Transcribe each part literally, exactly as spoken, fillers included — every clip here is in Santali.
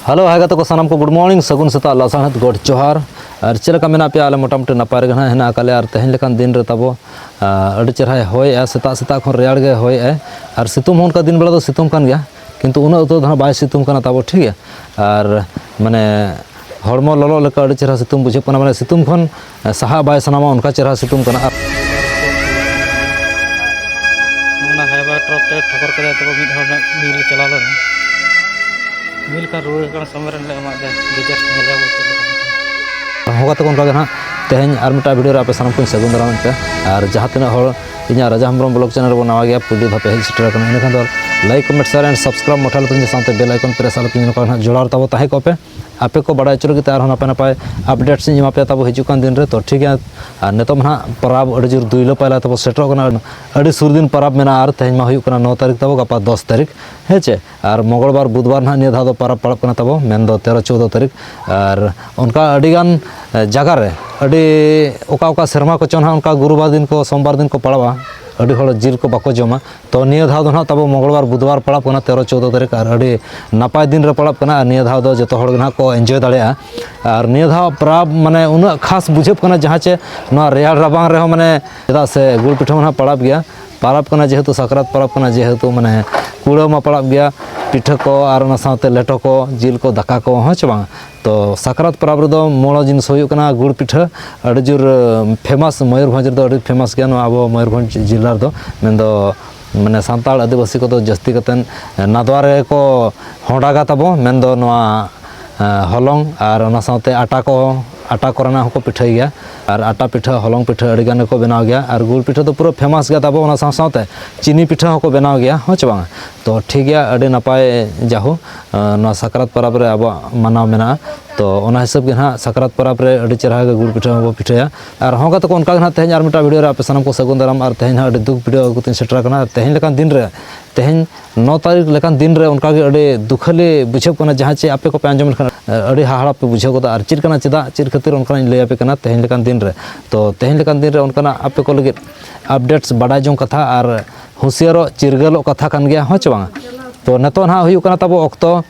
ᱦᱮᱞᱳ, ᱦᱟᱭ ᱜᱟᱛᱮ ᱠᱚ ᱥᱟᱱᱟᱢ ᱠᱚ, ᱜᱩᱰ ᱢᱚᱨᱱᱤᱝ, ᱥᱟᱹᱜᱩᱱ ᱥᱮᱛᱟᱜ, ᱞᱟᱥᱟᱲᱦᱮᱫ ᱜᱚᱰ ᱡᱚᱦᱟᱨ᱾ ᱟᱨ ᱪᱮᱫ ᱞᱮᱠᱟ ᱢᱮᱱᱟᱜ ᱯᱮᱭᱟ? ᱟᱞᱮ ᱢᱚᱴᱟᱢᱩᱴᱤ ᱱᱟᱯᱟᱭ ᱨᱮᱜᱮ ᱱᱟᱦᱟᱜ ᱦᱮᱱᱟᱜ ᱟᱠᱟᱫ ᱞᱮᱭᱟ᱾ ᱟᱨ ᱛᱮᱦᱮᱧ ᱞᱮᱠᱟᱱ ᱫᱤᱱ ᱨᱮ ᱛᱟᱵᱚ, ᱟᱨ ᱟᱹᱰᱤ ᱪᱮᱦᱨᱟᱭ ᱦᱚᱭᱮᱜᱼᱟ, ᱥᱮᱛᱟᱜ ᱥᱮᱛᱟᱜ ᱠᱷᱚᱱ ᱨᱮᱭᱟᱲ ᱜᱮ ᱦᱚᱭᱮᱜᱼᱟᱭ᱾ ᱟᱨ ᱥᱤᱛᱩᱝ ᱦᱚᱸ ᱚᱱᱠᱟ ᱫᱤᱱ ᱵᱮᱲᱟ ᱫᱚ ᱥᱤᱛᱩᱝ ᱠᱟᱱ ᱜᱮᱭᱟ, ᱠᱤᱱᱛᱩ ᱩᱱᱟᱹᱜ ᱩᱛᱟᱹᱨ ᱫᱚ ᱱᱟᱦᱟᱜ ᱵᱟᱭ ᱥᱤᱛᱩᱝ ᱠᱟᱱᱟ ᱛᱟᱵᱚ, ᱴᱷᱤᱠ ᱜᱮᱭᱟ᱾ ᱟᱨ ᱢᱟᱱᱮ ᱦᱚᱲᱢᱚ ᱞᱚᱞᱚ ᱞᱮᱠᱟ ᱟᱹᱰᱤ ᱪᱮᱦᱨᱟ ᱥᱤᱛᱩᱝ ᱵᱩᱡᱷᱟᱹᱜ ᱠᱟᱱᱟ, ᱢᱟᱱᱮ ᱥᱤᱛᱩᱝ ᱠᱷᱚᱱ ᱥᱟᱦᱟᱜ ᱵᱟᱭ ᱥᱟᱱᱟᱢᱟ, ᱚᱱᱠᱟ ᱪᱮᱦᱨᱟ ᱥᱤᱛᱩᱝ ᱠᱟᱱᱟ᱾ ᱟᱨ ᱚᱱᱟ ᱦᱟᱭᱵᱟ ᱴᱨᱟᱠ ᱛᱮ ᱴᱷᱚᱠᱚᱨ ᱠᱮᱫᱟᱭ, ᱛᱚᱵᱮ ᱢᱤᱫ ᱦᱚᱲ ᱱᱟᱜ ᱢᱤᱞ ᱪᱟᱞᱟᱣ ᱞᱮᱱᱟ᱾ ᱢᱤᱞ ᱠᱷᱟᱱ ᱨᱩᱣᱟᱹᱲ ᱠᱟᱱᱟ ᱥᱚᱢᱚᱭ ᱨᱮ ᱞᱮ ᱮᱢᱟᱫ ᱫᱮᱭᱟ, ᱜᱮᱡᱮᱨ ᱧᱮᱞ ᱧᱟᱢ ᱦᱚᱪᱚ ᱠᱮᱫᱟ᱾ ᱦᱚᱸ ᱜᱟᱛᱮ ᱠᱚ, ᱚᱱᱠᱟ ᱜᱮ ᱱᱟᱦᱟᱜ ᱛᱮᱦᱮᱧ ᱟᱨ ᱢᱤᱫᱴᱟᱝ ᱵᱷᱤᱰᱤᱭᱳ ᱨᱮ ᱟᱯᱮ ᱥᱟᱱᱟᱢ ᱠᱚᱧ ᱥᱟᱹᱜᱩᱱ ᱫᱟᱨᱟᱢᱮᱫ ᱯᱮᱭᱟ᱾ ᱟᱨ ᱡᱟᱦᱟᱸ ᱛᱤᱱᱟᱹᱜ ᱦᱚᱲ ᱤᱧᱟᱹᱜ ᱨᱟᱡᱟ ᱦᱮᱢᱵᱨᱚᱢ ᱵᱞᱚᱜ ᱪᱮᱱᱮᱞ ᱨᱮᱵᱚᱱ ᱱᱟᱣᱟ ᱜᱮᱭᱟ, ᱯᱩᱭᱞᱩ ᱫᱷᱟᱣ ᱯᱮ ᱦᱮᱡ ᱥᱮᱴᱮᱨ ᱟᱠᱟᱱᱟ, ᱤᱱᱟᱹᱠᱷᱟᱱ ᱫᱚ like, comment, share and subscribe ᱢᱚᱴᱷᱟ ᱞᱮᱯᱮ, ᱤᱧ ᱥᱟᱶᱛᱮ ᱵᱮᱞ ᱟᱭᱠᱚᱱ ᱯᱨᱮᱥ ᱟᱞᱚᱯᱮ, ᱱᱚᱝᱠᱟ ᱱᱟᱦᱟᱜ ᱡᱚᱲᱟᱣ ᱨᱮ ᱛᱟᱵᱚ ᱛᱟᱦᱮᱸ ᱠᱚᱜ ᱯᱮ᱾ ᱟᱯᱮ ᱠᱚ ᱵᱟᱲᱟᱭ ᱦᱚᱪᱚ ᱞᱟᱹᱜᱤᱫ ᱛᱮ ᱟᱨᱦᱚᱸ ᱱᱟᱯᱟᱭ ᱱᱟᱯᱟᱭ ᱟᱯᱰᱮᱴᱥ ᱤᱧ ᱮᱢᱟ ᱯᱮᱭᱟ ᱛᱟᱵᱚ ᱦᱤᱡᱩᱜ ᱠᱟᱱ ᱫᱤᱱ ᱨᱮ᱾ ᱛᱚ ᱴᱷᱤᱠ ᱜᱮᱭᱟ, ᱟᱨ ᱱᱤᱛᱚᱜ ᱢᱟ ᱱᱟᱦᱟᱜ ᱯᱚᱨᱚᱵᱽ ᱟᱹᱰᱤ ᱡᱳᱨ ᱫᱩᱭᱞᱟᱹ ᱯᱟᱭᱞᱟ ᱛᱟᱵᱚ ᱥᱮᱴᱮᱨᱚᱜ ᱠᱟᱱᱟ᱾ ᱟᱹᱰᱤ ᱥᱩᱨ ᱫᱤᱱ ᱯᱚᱨᱚᱵᱽ ᱢᱮᱱᱟᱜᱼᱟ, ᱟᱨ ᱛᱮᱦᱮᱧ ᱢᱟ ᱦᱩᱭᱩᱜ ᱠᱟᱱᱟ ᱱᱚ ᱛᱟᱹᱨᱤᱠᱷ ᱛᱟᱵᱚ, ᱜᱟᱯᱟ ᱫᱚᱥ ᱛᱟᱹᱨᱤᱠᱷ, ᱦᱮᱸ ᱪᱮ? ᱟᱨ ᱢᱚᱝᱜᱚᱞᱵᱟᱨ ᱵᱩᱫᱷᱵᱟᱨ ᱱᱟᱦᱟᱜ ᱱᱤᱭᱟᱹ ᱫᱷᱟᱣ ᱫᱚ ᱯᱚᱨᱚᱵᱽ ᱯᱟᱲᱟᱜ ᱠᱟᱱᱟ ᱛᱟᱵᱚ, ᱢᱮᱱᱫᱚ ᱛᱮᱨᱚ ᱪᱳᱣᱫᱚ ᱛᱟᱹᱨᱤᱠᱷ᱾ ᱟᱨ ᱚᱱᱠᱟ ᱟᱹᱰᱤᱜᱟᱱ, ᱮ, ᱡᱟᱭᱜᱟ ᱨᱮ ᱟᱹᱰᱤ ᱚᱠᱟ ᱚᱠᱟ ᱥᱮᱨᱢᱟ ᱠᱚᱪᱚ ᱱᱟᱦᱟᱜ ᱚᱱᱠᱟ ᱜᱩᱨᱩᱵᱟᱨ ᱫᱤᱱ ᱠᱚ, ᱥᱳᱢᱵᱟᱨ ᱫᱤᱱ ᱠᱚ ᱯᱟᱲᱟᱜᱼᱟ, ᱟᱹᱰᱤ ᱦᱚᱲ ᱡᱤᱞ ᱠᱚ ᱵᱟᱠᱚ ᱡᱚᱢᱟ᱾ ᱛᱚ ᱱᱤᱭᱟᱹ ᱫᱷᱟᱣ ᱫᱚ ᱱᱟᱦᱟᱜ ᱛᱟᱵᱚ ᱢᱚᱝᱜᱚᱞᱵᱟᱨ ᱵᱩᱫᱷᱵᱟᱨ ᱯᱟᱲᱟᱜ ᱠᱟᱱᱟ, ᱛᱮᱨᱚ ᱪᱳᱣᱫᱚ ᱛᱟᱹᱨᱤᱠᱷ, ᱟᱨ ᱟᱹᱰᱤ ᱱᱟᱯᱟᱭ ᱫᱤᱱ ᱨᱮ ᱯᱟᱲᱟᱜ ᱠᱟᱱᱟ᱾ ᱟᱨ ᱱᱤᱭᱟᱹ ᱫᱷᱟᱣ ᱫᱚ ᱡᱚᱛᱚ ᱦᱚᱲ ᱜᱮ ᱱᱟᱦᱟᱜ ᱠᱚ ᱮᱱᱡᱚᱭ ᱫᱟᱲᱮᱭᱟᱜᱼᱟ᱾ ᱟᱨ ᱱᱤᱭᱟᱹ ᱫᱷᱟᱣ ᱯᱚᱨᱚᱵᱽ ᱢᱟᱱᱮ ᱩᱱᱟᱹᱜ ᱠᱷᱟᱥ ᱵᱩᱡᱷᱟᱹᱜ ᱠᱟᱱᱟ, ᱡᱟᱦᱟᱸ ᱪᱮ ᱱᱚᱣᱟ ᱨᱮᱭᱟᱲ ᱨᱟᱵᱟᱝ ᱨᱮᱦᱚᱸ, ᱢᱟᱱᱮ ᱪᱮᱫᱟᱜ ᱥᱮ ᱜᱩᱲ ᱯᱤᱴᱷᱟᱹ ᱢᱟ ᱱᱟᱦᱟᱜ ᱯᱟᱲᱟᱜ ᱜᱮᱭᱟ, ᱯᱟᱨᱟᱵᱽ ᱠᱟᱱᱟ ᱡᱮᱦᱮᱛᱩ, ᱥᱟᱠᱨᱟᱛ ᱯᱟᱨᱟᱵᱽ ᱠᱟᱱᱟ ᱡᱮᱦᱮᱛᱩ, ᱢᱟᱱᱮ ᱠᱩᱲᱟᱹ ᱢᱟ ᱯᱟᱲᱟᱜ ᱜᱮᱭᱟ, ᱯᱤᱴᱷᱟᱹ ᱠᱚ ᱟᱨ ᱚᱱᱟ ᱥᱟᱶᱛᱮ ᱞᱮᱴᱚ ᱠᱚ, ᱡᱤᱞ ᱠᱚ, ᱫᱟᱠᱟ ᱠᱚ, ᱦᱮᱸ ᱪᱮ ᱵᱟᱝ? ᱛᱚ ᱥᱟᱠᱨᱟᱛ ᱯᱚᱨᱚᱵᱽ ᱨᱮᱫᱚ ᱢᱚᱲᱚ ᱡᱤᱱᱤᱥ ᱦᱩᱭᱩᱜ ᱠᱟᱱᱟ ᱜᱩᱲ ᱯᱤᱴᱷᱟᱹ, ᱟᱹᱰᱤ ᱡᱳᱨ, ᱮ, ᱯᱷᱮᱢᱟᱥ, ᱢᱚᱭᱩᱨᱵᱷᱚᱸᱡᱽ ᱨᱮᱫᱚ ᱟᱹᱰᱤ ᱯᱷᱮᱢᱟᱥ ᱜᱮᱭᱟ ᱱᱚᱣᱟ ᱟᱵᱚ ᱢᱚᱭᱩᱨᱵᱷᱚᱸᱡᱽ ᱡᱮᱞᱟ ᱨᱮᱫᱚ, ᱢᱮᱱᱫᱚ ᱢᱟᱱᱮ ᱥᱟᱱᱛᱟᱲ ᱟᱹᱫᱤᱵᱟᱹᱥᱤ ᱠᱚᱫᱚ ᱡᱟᱹᱥᱛᱤ ᱠᱟᱛᱮᱫ ᱱᱟᱫᱽᱣᱟ ᱨᱮᱜᱮ ᱠᱚ ᱦᱚᱸᱰᱟᱜᱟ ᱛᱟᱵᱚ, ᱢᱮᱱᱫᱚ ᱱᱚᱣᱟ, ᱮ, ᱦᱚᱞᱚᱝ ᱟᱨ ᱚᱱᱟ ᱥᱟᱶᱛᱮ ᱟᱴᱟ ᱠᱚ, ᱟᱴᱟ ᱠᱚᱨᱮᱱᱟᱜ ᱦᱚᱸᱠᱚ ᱯᱤᱴᱷᱟᱹᱭ ᱜᱮᱭᱟ᱾ ᱟᱨ ᱟᱴᱟ ᱯᱤᱴᱷᱟᱹ, ᱦᱚᱞᱚᱝ ᱯᱤᱴᱷᱟᱹ ᱟᱹᱰᱤ ᱜᱟᱱ ᱜᱮᱠᱚ ᱵᱮᱱᱟᱣ ᱜᱮᱭᱟ᱾ ᱟᱨ ᱜᱩᱲ ᱯᱤᱴᱷᱟᱹ ᱫᱚ ᱯᱩᱨᱟᱹ ᱯᱷᱮᱢᱟᱥ ᱜᱮᱭᱟ ᱛᱟᱵᱚ, ᱚᱱᱟ ᱥᱟᱶ ᱥᱟᱶᱛᱮ ᱪᱤᱱᱤ ᱯᱤᱴᱷᱟᱹ ᱦᱚᱸᱠᱚ ᱵᱮᱱᱟᱣ ᱜᱮᱭᱟ, ᱦᱮᱸ ᱪᱮ ᱵᱟᱝ? ᱛᱚ ᱴᱷᱤᱠ ᱜᱮᱭᱟ, ᱟᱹᱰᱤ ᱱᱟᱯᱟᱭ, ᱡᱟᱦᱳ, ᱮ, ᱱᱚᱣᱟ ᱥᱟᱠᱨᱟᱛ ᱯᱚᱨᱚᱵᱽ ᱨᱮ ᱟᱵᱚᱣᱟᱜ ᱢᱟᱱᱟᱣ ᱢᱮᱱᱟᱜᱼᱟ᱾ ᱛᱚ ᱚᱱᱟ ᱦᱤᱥᱟᱹᱵ ᱜᱮ ᱱᱟᱦᱟᱜ ᱥᱟᱠᱨᱟᱛ ᱯᱚᱨᱚᱵᱽ ᱨᱮ ᱟᱹᱰᱤ ᱪᱮᱦᱨᱟ ᱜᱮ ᱜᱩᱲ ᱯᱤᱴᱷᱟᱹ ᱦᱚᱸᱵᱚ ᱯᱤᱴᱷᱟᱹᱭᱟ᱾ ᱟᱨ ᱦᱚᱸ ᱜᱟᱛᱮ ᱠᱚ, ᱚᱱᱠᱟ ᱜᱮ ᱱᱟᱦᱟᱜ ᱛᱮᱦᱮᱧ ᱟᱨ ᱢᱤᱫᱴᱟᱝ ᱵᱷᱤᱰᱤᱭᱳ ᱨᱮ ᱟᱯᱮ ᱥᱟᱱᱟᱢ ᱠᱚ ᱥᱟᱹᱜᱩᱱ ᱫᱟᱨᱟᱢ᱾ ᱟᱨ ᱛᱮᱦᱮᱧ ᱦᱟᱸᱜ ᱟᱹᱰᱤ ᱫᱩᱠ ᱵᱷᱤᱰᱤᱭᱳ ᱟᱹᱜᱩ ᱠᱟᱛᱮᱧ ᱥᱮᱴᱮᱨ ᱟᱠᱟᱱᱟ᱾ ᱟᱨ ᱛᱮᱦᱮᱧ ᱞᱮᱠᱟᱱ ᱫᱤᱱ ᱨᱮ, ᱛᱮᱦᱮᱧ ᱱᱚ ᱛᱟᱹᱨᱤᱠᱷ ᱞᱮᱠᱟᱱ ᱫᱤᱱ ᱨᱮ ᱚᱱᱠᱟ ᱜᱮ ᱟᱹᱰᱤ ᱫᱩᱠᱷᱟᱹᱞᱤ ᱵᱩᱡᱷᱟᱹᱜ ᱠᱟᱱᱟ, ᱡᱟᱦᱟᱸ ᱪᱮ ᱟᱯᱮ ᱠᱚᱯᱮ ᱟᱸᱡᱚᱢ ᱞᱮᱠᱷᱟᱱ ᱟᱹᱰᱤ ᱦᱟᱦᱟᱲᱟ ᱯᱮ ᱵᱩᱡᱷᱟᱹᱣ ᱜᱚᱫᱟ᱾ ᱟᱨ ᱪᱮᱫ ᱠᱟᱱᱟ, ᱪᱮᱫᱟᱜ, ᱪᱮᱫ ᱠᱷᱟᱹᱛᱤᱨ ᱚᱱᱠᱟᱱᱟᱜ ᱤᱧ ᱞᱟᱹᱭ ᱟᱯᱮ ᱠᱟᱱᱟ ᱛᱮᱦᱮᱧ ᱞᱮᱠᱟᱱ ᱫᱤᱱ ᱨᱮ᱾ ᱛᱚ ᱛᱮᱦᱮᱧ ᱞᱮᱠᱟᱱ ᱫᱤᱱ ᱨᱮ ᱚᱱᱠᱟᱱᱟᱜ ᱟᱯᱮ ᱠᱚ ᱞᱟᱹᱜᱤᱫ ᱟᱯᱰᱮᱴᱥ, ᱵᱟᱰᱟᱭ ᱡᱚᱝ ᱠᱟᱛᱷᱟ ᱟᱨ ᱦᱩᱸᱥᱤᱭᱟᱹᱨᱚᱜ, ᱪᱤᱨᱜᱟᱹᱞᱚᱜ ᱠᱟᱛᱷᱟ ᱠᱟᱱ ᱜᱮᱭᱟ, ᱦᱮᱸ ᱪᱮ ᱵᱟᱝᱟ? ᱛᱚ ᱱᱤᱛᱚᱜ ᱱᱟᱦᱟᱜ ᱦᱩᱭᱩᱜ ᱠᱟᱱᱟ ᱛᱟᱵᱚ ᱚᱠᱛᱚ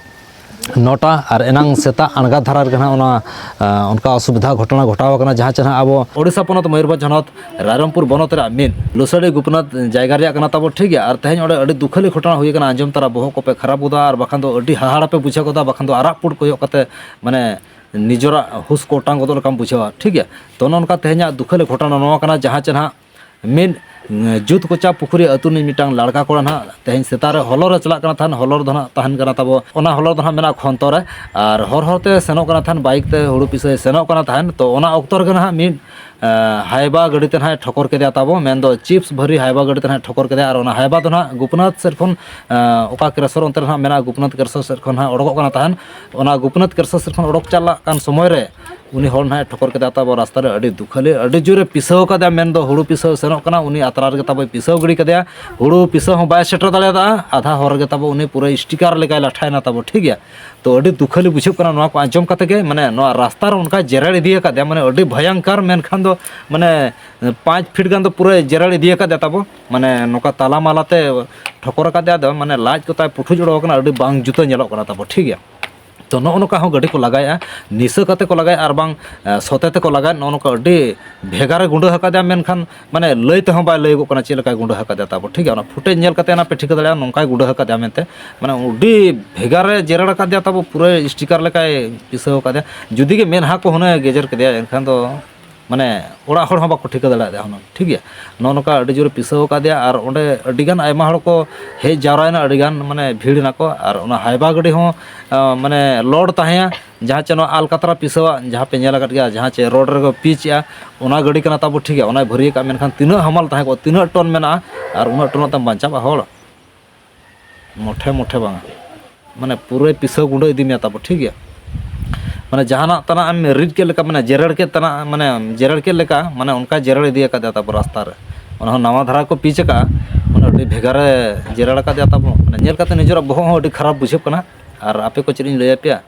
ᱱᱚᱴᱟ ᱟᱨ ᱮᱱᱟᱝ ᱥᱮᱛᱟᱜ ᱟᱬᱜᱟᱛ ᱫᱷᱟᱨᱟ ᱨᱮᱜᱮ ᱱᱟᱦᱟᱜ ᱚᱱᱟ, ᱟᱸ, ᱚᱱᱠᱟ ᱚᱥᱩᱵᱤᱫᱷᱟ ᱜᱷᱚᱴᱚᱱᱟ ᱜᱷᱚᱴᱟᱣ ᱟᱠᱟᱱᱟ, ᱡᱟᱦᱟᱸ ᱪᱮ ᱱᱟᱦᱟᱜ ᱟᱵᱚ ᱳᱰᱤᱥᱟ ᱯᱚᱱᱚᱛ ᱢᱚᱭᱩᱨᱵᱷᱚᱸᱡᱽ ᱦᱚᱱᱚᱛ ᱨᱟᱭᱨᱚᱝᱯᱩᱨ ᱵᱚᱱᱚᱛ ᱨᱮᱭᱟᱜ ᱢᱤᱫ ᱞᱩᱥᱟᱹᱰᱤ ᱜᱩᱯᱱᱟᱛ ᱡᱟᱭᱜᱟ ᱨᱮᱭᱟᱜ ᱠᱟᱱᱟ ᱛᱟᱵᱚ, ᱴᱷᱤᱠ ᱜᱮᱭᱟ᱾ ᱟᱨ ᱛᱮᱦᱮᱧ ᱚᱸᱰᱮ ᱟᱹᱰᱤ ᱫᱩᱠᱷᱟᱹᱞᱤ ᱜᱷᱚᱴᱚᱱᱟ ᱦᱩᱭ ᱟᱠᱟᱱᱟ, ᱟᱸᱡᱚᱢ ᱛᱚᱨᱟ ᱵᱚᱦᱚᱜ ᱠᱚᱯᱮ ᱠᱷᱟᱨᱟᱯ ᱜᱚᱫᱟ, ᱟᱨ ᱵᱟᱠᱷᱟᱱ ᱫᱚ ᱟᱹᱰᱤ ᱦᱟᱦᱟᱲᱟ ᱯᱮ ᱵᱩᱡᱷᱟᱹᱣ ᱜᱚᱫᱟ, ᱵᱟᱠᱷᱟᱱ ᱫᱚ ᱟᱨᱟᱜ ᱯᱩᱸᱰ ᱠᱚᱭᱚᱜ ᱠᱟᱛᱮ, ᱢᱟᱱᱮ, ᱱᱤᱡᱮᱨᱟᱜ ᱦᱩᱥ ᱠᱚ ᱚᱴᱟᱝ ᱜᱚᱫᱚᱜ ᱞᱮᱠᱟᱢ ᱵᱩᱡᱷᱟᱹᱣᱟ, ᱴᱷᱤᱠ ᱜᱮᱭᱟ᱾ ᱛᱚ, ᱱᱚᱜᱼᱚ ᱱᱚᱝᱠᱟ ᱛᱮᱦᱮᱧᱟᱜ ᱫᱩᱠᱷᱟᱹᱞᱤ ᱜᱷᱚᱴᱚᱱᱟ ᱱᱚᱣᱟ ᱠᱟᱱᱟ, ᱡᱟᱦᱟᱸ ᱪᱮ ᱱᱟᱦᱟᱜ ᱢᱤᱫ, ᱩᱸ, ᱡᱩᱛ ᱠᱚᱪᱟ ᱯᱩᱠᱷᱩᱨᱤ ᱟᱹᱛᱩ ᱨᱤᱱᱤᱡ ᱢᱤᱫᱴᱟᱝ ᱞᱟᱲᱠᱟ ᱠᱚᱲᱟ ᱱᱟᱦᱟᱜ ᱛᱮᱦᱮᱧ ᱥᱮᱛᱟᱜ ᱨᱮ ᱦᱚᱞᱚᱨ ᱮ ᱪᱟᱞᱟᱜ ᱠᱟᱱᱟ ᱛᱟᱦᱮᱱ᱾ ᱦᱚᱞᱚᱨ ᱫᱚ ᱱᱟᱦᱟᱜ ᱛᱟᱦᱮᱱ ᱠᱟᱱᱟ ᱛᱟᱵᱚ, ᱚᱱᱟ ᱦᱚᱞᱚᱨ ᱫᱚ ᱱᱟᱦᱟᱜ ᱢᱮᱱᱟᱜᱼᱟ ᱠᱷᱚᱱᱛᱚ ᱨᱮ, ᱟᱨ ᱦᱚᱨ ᱦᱚᱨᱛᱮ ᱥᱮᱱᱚᱜ ᱠᱟᱱᱟ ᱛᱟᱦᱮᱱ, ᱵᱟᱭᱤᱠ ᱛᱮ ᱦᱩᱲᱩ ᱯᱤᱥᱟᱹᱭ ᱥᱮᱱᱚᱜ ᱠᱟᱱᱟ ᱛᱟᱦᱮᱱ᱾ ᱛᱚ, ᱚᱱᱟ ᱚᱠᱛᱚ ᱨᱮᱜᱮ ᱱᱟᱦᱟᱜ ᱢᱤᱫ, ᱮᱸ, ᱦᱟᱭᱵᱟ ᱜᱟᱹᱰᱤ ᱛᱮ ᱱᱟᱦᱟᱜ ᱮ ᱴᱷᱚᱠᱚᱨ ᱠᱮᱫᱮᱭᱟ ᱛᱟᱵᱚ, ᱢᱮᱱᱫᱚ ᱪᱤᱯᱥ ᱵᱷᱟᱹᱨᱤ ᱦᱟᱭᱵᱟ ᱜᱟᱹᱰᱤ ᱛᱮ ᱱᱟᱦᱟᱜ ᱮ ᱴᱷᱚᱠᱚᱨ ᱠᱮᱫᱮᱭᱟ᱾ ᱟᱨ ᱚᱱᱟ ᱦᱟᱭᱵᱟ ᱫᱚ ᱱᱟᱦᱟᱜ ᱜᱩᱯᱱᱟᱛᱷ ᱥᱮᱫ ᱠᱷᱚᱱ, ᱮᱸ, ᱚᱠᱟ ᱠᱨᱮᱥᱚᱨ ᱚᱱᱛᱮ ᱨᱮ ᱱᱟᱦᱟᱜ ᱢᱮᱱᱟᱜᱼᱟ, ᱜᱩᱯᱱᱟᱛᱷ ᱠᱨᱮᱥᱚᱨ ᱥᱮᱫ ᱠᱷᱚᱱ ᱱᱟᱦᱟᱜ ᱚᱰᱚᱠᱚᱜ ᱠᱟᱱᱟ ᱛᱟᱦᱮᱱ᱾ ᱚᱱᱟ ᱜᱩᱯᱱᱟᱛᱷ ᱠᱨᱮᱥᱚᱨ ᱥᱮᱫ ᱠᱷᱚᱱ ᱚᱰᱚᱠ ᱪᱟᱞᱟᱜ ᱠᱟᱱ ᱥᱚᱢᱚᱭ ᱨᱮ ᱩᱱᱤ ᱦᱚᱲ ᱱᱟᱦᱟᱜ ᱮ ᱴᱷᱚᱠᱚᱨ ᱠᱮᱫᱮᱭᱟ ᱛᱟᱵᱚ ᱨᱟᱥᱛᱟ ᱨᱮ᱾ ᱟᱹᱰᱤ ᱫᱩᱠᱷᱟᱹᱞᱤ, ᱟᱹᱰᱤ ᱡᱳᱨᱮ ᱯᱤᱥᱟᱹᱣ ᱠᱟᱫᱮᱭᱟ, ᱢᱮᱱᱫᱚ ᱦᱩᱲᱩ ᱯᱤᱥᱟᱹᱣ ᱥᱮᱱᱚᱜ ᱠᱟᱱᱟ, ᱩᱱᱤ ᱟᱛᱨᱟ ᱨᱮᱜᱮ ᱛᱟᱵᱚᱭ ᱯᱤᱥᱟᱹᱣ ᱜᱤᱰᱤ ᱠᱟᱫᱮᱭᱟ᱾ ᱦᱩᱲᱩ ᱯᱤᱥᱟᱹᱣ ᱦᱚᱸ ᱵᱟᱭ ᱥᱮᱴᱮᱨ ᱫᱟᱲᱮᱭᱟᱫᱟ, ᱟᱫᱷᱟ ᱦᱚᱨ ᱨᱮᱜᱮ ᱛᱟᱵᱚ ᱩᱱᱤ ᱯᱩᱨᱟᱹ ᱥᱴᱤᱠᱟᱨ ᱞᱮᱠᱟᱭ ᱞᱟᱴᱷᱟᱭᱮᱱᱟ ᱛᱟᱵᱚ, ᱴᱷᱤᱠ ᱜᱮᱭᱟ᱾ ᱛᱚ, ᱟᱹᱰᱤ ᱫᱩᱠᱷᱟᱹᱞᱤ ᱵᱩᱡᱷᱟᱹᱜ ᱠᱟᱱᱟ ᱱᱚᱣᱟ ᱠᱚ ᱟᱸᱡᱚᱢ ᱠᱟᱛᱮ ᱜᱮ, ᱢᱟᱱᱮ, ᱱᱚᱣᱟ ᱨᱟᱥᱛᱟ ᱨᱮ ᱚᱱᱠᱟᱭ ᱡᱮᱨᱮᱲ ᱤᱫᱤ ᱟᱠᱟᱫᱮᱭᱟ, ᱢᱟᱱᱮ, ᱟᱹᱰᱤ ᱵᱷᱚᱭᱚᱝᱠᱚᱨ, ᱢᱮᱱᱠᱷᱟᱱ ᱫᱚ, ᱢᱟᱱᱮ, ᱯᱟᱸᱪ ᱯᱷᱤᱴ ᱜᱟᱱ ᱫᱚ ᱯᱩᱨᱟᱹ ᱡᱮᱨᱮᱲ ᱤᱫᱤ ᱟᱠᱟᱫᱮᱭᱟ ᱛᱟᱵᱚ, ᱢᱟᱱᱮ, ᱱᱚᱝᱠᱟ ᱛᱟᱞᱟ ᱢᱟᱞᱟ ᱛᱮ ᱴᱷᱚᱠᱚᱨ ᱟᱠᱟᱫᱮᱭᱟ, ᱟᱫᱚ, ᱢᱟᱱᱮ, ᱞᱟᱡ ᱠᱚ ᱛᱟᱭ ᱯᱩᱴᱷᱩᱡ ᱚᱰᱚᱠ ᱟᱠᱟᱱᱟ, ᱟᱹᱰᱤ ᱵᱟᱝ ᱡᱩᱛᱟᱹ ᱧᱮᱞᱚᱜ ᱠᱟᱱᱟ ᱛᱟᱵᱚ, ᱴᱷᱤᱠ ᱜᱮᱭᱟ᱾ ᱛᱚ, ᱱᱚᱜᱼᱚ ᱱᱚᱝᱠᱟ ᱦᱚᱸ ᱜᱟᱹᱰᱤ ᱠᱚ ᱞᱟᱜᱟᱭᱮᱫᱼᱟ, ᱱᱤᱥᱟᱹ ᱠᱟᱛᱮ ᱠᱚ ᱞᱟᱜᱟᱭᱮᱫᱼᱟ, ᱟᱨ ᱵᱟᱝ, ᱮ, ᱥᱚᱛᱮ ᱛᱮᱠᱚ ᱞᱟᱜᱟᱭᱮᱫ, ᱱᱚᱜᱼᱚ ᱱᱚᱝᱠᱟ ᱟᱹᱰᱤ ᱵᱷᱮᱜᱟᱨᱮ ᱜᱩᱸᱰᱟᱹ ᱟᱠᱟᱫᱮᱭᱟ, ᱢᱮᱱᱠᱷᱟᱱ, ᱢᱟᱱᱮ, ᱞᱟᱹᱭ ᱛᱮᱦᱚᱸ ᱵᱟᱭ ᱞᱟᱹᱭᱟᱹᱜᱚᱜ ᱠᱟᱱᱟ ᱪᱮᱫ ᱞᱮᱠᱟᱭ ᱜᱩᱸᱰᱟᱹ ᱟᱠᱟᱫᱮᱭᱟ ᱛᱟᱵᱚ, ᱴᱷᱤᱠ ᱜᱮᱭᱟ᱾ ᱚᱱᱟ ᱯᱷᱩᱴᱮᱡᱽ ᱧᱮᱞ ᱠᱟᱛᱮ ᱚᱱᱟ ᱯᱮ ᱴᱷᱤᱠᱟᱹ ᱫᱟᱲᱮᱭᱟᱜᱼᱟ ᱱᱚᱝᱠᱟᱭ ᱜᱩᱸᱰᱟᱹ ᱟᱠᱟᱫᱮᱭᱟ ᱢᱮᱱᱛᱮ, ᱢᱟᱱᱮ, ᱟᱹᱰᱤ ᱵᱷᱮᱜᱟᱨᱮ ᱡᱮᱨᱮᱲ ᱟᱠᱟᱫᱮᱭᱟ ᱛᱟᱵᱚ, ᱯᱩᱨᱟᱹ ᱥᱴᱤᱠᱟᱨ ᱞᱮᱠᱟᱭ ᱯᱤᱥᱟᱹᱣ ᱟᱠᱟᱫᱮᱭᱟ᱾ ᱡᱩᱫᱤ ᱜᱮ ᱢᱮᱫᱦᱟ ᱠᱚ ᱦᱩᱱᱟᱹᱝ ᱜᱮᱡᱮᱨ ᱠᱮᱫᱮᱭᱟ, ᱮᱱᱠᱷᱟᱱ ᱫᱚ, ᱢᱟᱱᱮ, ᱚᱲᱟᱜ ᱦᱚᱲ ᱦᱚᱸ ᱵᱟᱠᱚ ᱴᱷᱤᱠᱟᱹ ᱫᱟᱲᱮᱭᱟᱫᱮᱭᱟ ᱦᱩᱱᱟᱹᱝ, ᱴᱷᱤᱠ ᱜᱮᱭᱟ᱾ ᱱᱚᱜᱼᱚ ᱱᱚᱝᱠᱟ ᱟᱹᱰᱤ ᱡᱳᱨᱮ ᱯᱤᱥᱟᱹᱣ ᱟᱠᱟᱫᱮᱭᱟ, ᱟᱨ ᱚᱸᱰᱮ ᱟᱹᱰᱤᱜᱟᱱ ᱟᱭᱢᱟ ᱦᱚᱲ ᱠᱚ ᱦᱮᱡ ᱡᱟᱣᱨᱟᱭᱮᱱᱟ, ᱟᱹᱰᱤᱜᱟᱱ, ᱢᱟᱱᱮ, ᱵᱷᱤᱲ ᱮᱱᱟ ᱠᱚ, ᱟᱨ ᱚᱱᱟ ᱦᱟᱭᱵᱟ ᱜᱟᱹᱰᱤ ᱦᱚᱸ, ᱟᱸ, ᱢᱟᱱᱮ, ᱞᱳᱰ ᱛᱟᱦᱮᱸᱭᱟ, ᱡᱟᱦᱟᱸ ᱪᱮ ᱱᱚᱣᱟ ᱟᱞᱠᱟᱛᱨᱟ ᱯᱤᱥᱟᱹᱣᱟᱜ ᱡᱟᱦᱟᱸ ᱯᱮ ᱧᱮᱞ ᱟᱠᱟᱫ ᱜᱮᱭᱟ, ᱡᱟᱦᱟᱸ ᱪᱮ ᱨᱳᱰ ᱨᱮᱠᱚ ᱯᱤᱪ ᱮᱜᱼᱟ, ᱚᱱᱟ ᱜᱟᱹᱰᱤ ᱠᱟᱱᱟ ᱛᱟᱵᱚ, ᱴᱷᱤᱠ ᱜᱮᱭᱟ᱾ ᱚᱱᱟᱭ ᱵᱷᱟᱹᱨᱤ ᱟᱠᱟᱫ, ᱢᱮᱱᱠᱷᱟᱱ ᱛᱤᱱᱟᱹᱜ ᱦᱟᱢᱟᱞ ᱛᱟᱦᱮᱸ ᱠᱚᱜᱼᱟ, ᱛᱤᱱᱟᱹᱜ ᱴᱚᱱ ᱢᱮᱱᱟᱜᱼᱟ, ᱟᱨ ᱩᱱᱟᱹᱜ ᱴᱚᱱ ᱛᱮᱢ ᱵᱟᱧᱪᱟᱜᱼᱟ ᱦᱚᱲ? ᱢᱚᱴᱷᱮ ᱢᱚᱴᱷᱮ ᱵᱟᱝᱟ, ᱢᱟᱱᱮ, ᱯᱩᱨᱟᱹᱭ ᱯᱤᱥᱟᱹᱣ ᱜᱩᱸᱰᱟᱹ ᱤᱫᱤ ᱢᱮᱭᱟ ᱛᱟᱵᱚ, ᱴᱷᱤᱠ ᱜᱮᱭᱟ᱾ ᱢᱟᱱᱮ, ᱡᱟᱦᱟᱱᱟᱜ ᱛᱟᱱᱟᱜ ᱮᱢ ᱨᱤᱫ ᱠᱮᱫ ᱞᱮᱠᱟ, ᱢᱟᱱᱮ, ᱡᱮᱨᱮᱲ ᱠᱮᱫ ᱛᱟᱱᱟᱜ, ᱢᱟᱱᱮ, ᱡᱮᱨᱮᱲ ᱠᱮᱫ ᱞᱮᱠᱟ, ᱢᱟᱱᱮ, ᱚᱱᱠᱟ ᱡᱮᱨᱮᱲ ᱤᱫᱤ ᱟᱠᱟᱫᱟ ᱛᱟᱵᱚ ᱨᱟᱥᱛᱟ ᱨᱮ᱾ ᱚᱱᱟ ᱦᱚᱸ ᱱᱟᱣᱟ ᱫᱷᱟᱨᱟ ᱠᱚ ᱯᱤᱪ ᱟᱠᱟᱫᱼᱟ, ᱢᱟᱱᱮ, ᱟᱹᱰᱤ ᱵᱷᱮᱜᱟᱨᱮ ᱡᱮᱨᱮᱲ ᱟᱠᱟᱫᱮᱭᱟ ᱛᱟᱵᱚ᱾ ᱢᱟᱱᱮ, ᱧᱮᱞ ᱠᱟᱛᱮ ᱱᱤᱡᱮᱨᱟᱜ ᱵᱚᱦᱚᱜ ᱦᱚᱸ ᱟᱹᱰᱤ ᱠᱷᱟᱨᱟᱯ ᱵᱩᱡᱷᱟᱹᱜ ᱠᱟᱱᱟ᱾ ᱟᱨ ᱟᱯᱮ ᱠᱚ ᱪᱮᱫ ᱤᱧ ᱞᱟᱹᱭ ᱟᱯᱮᱭᱟ?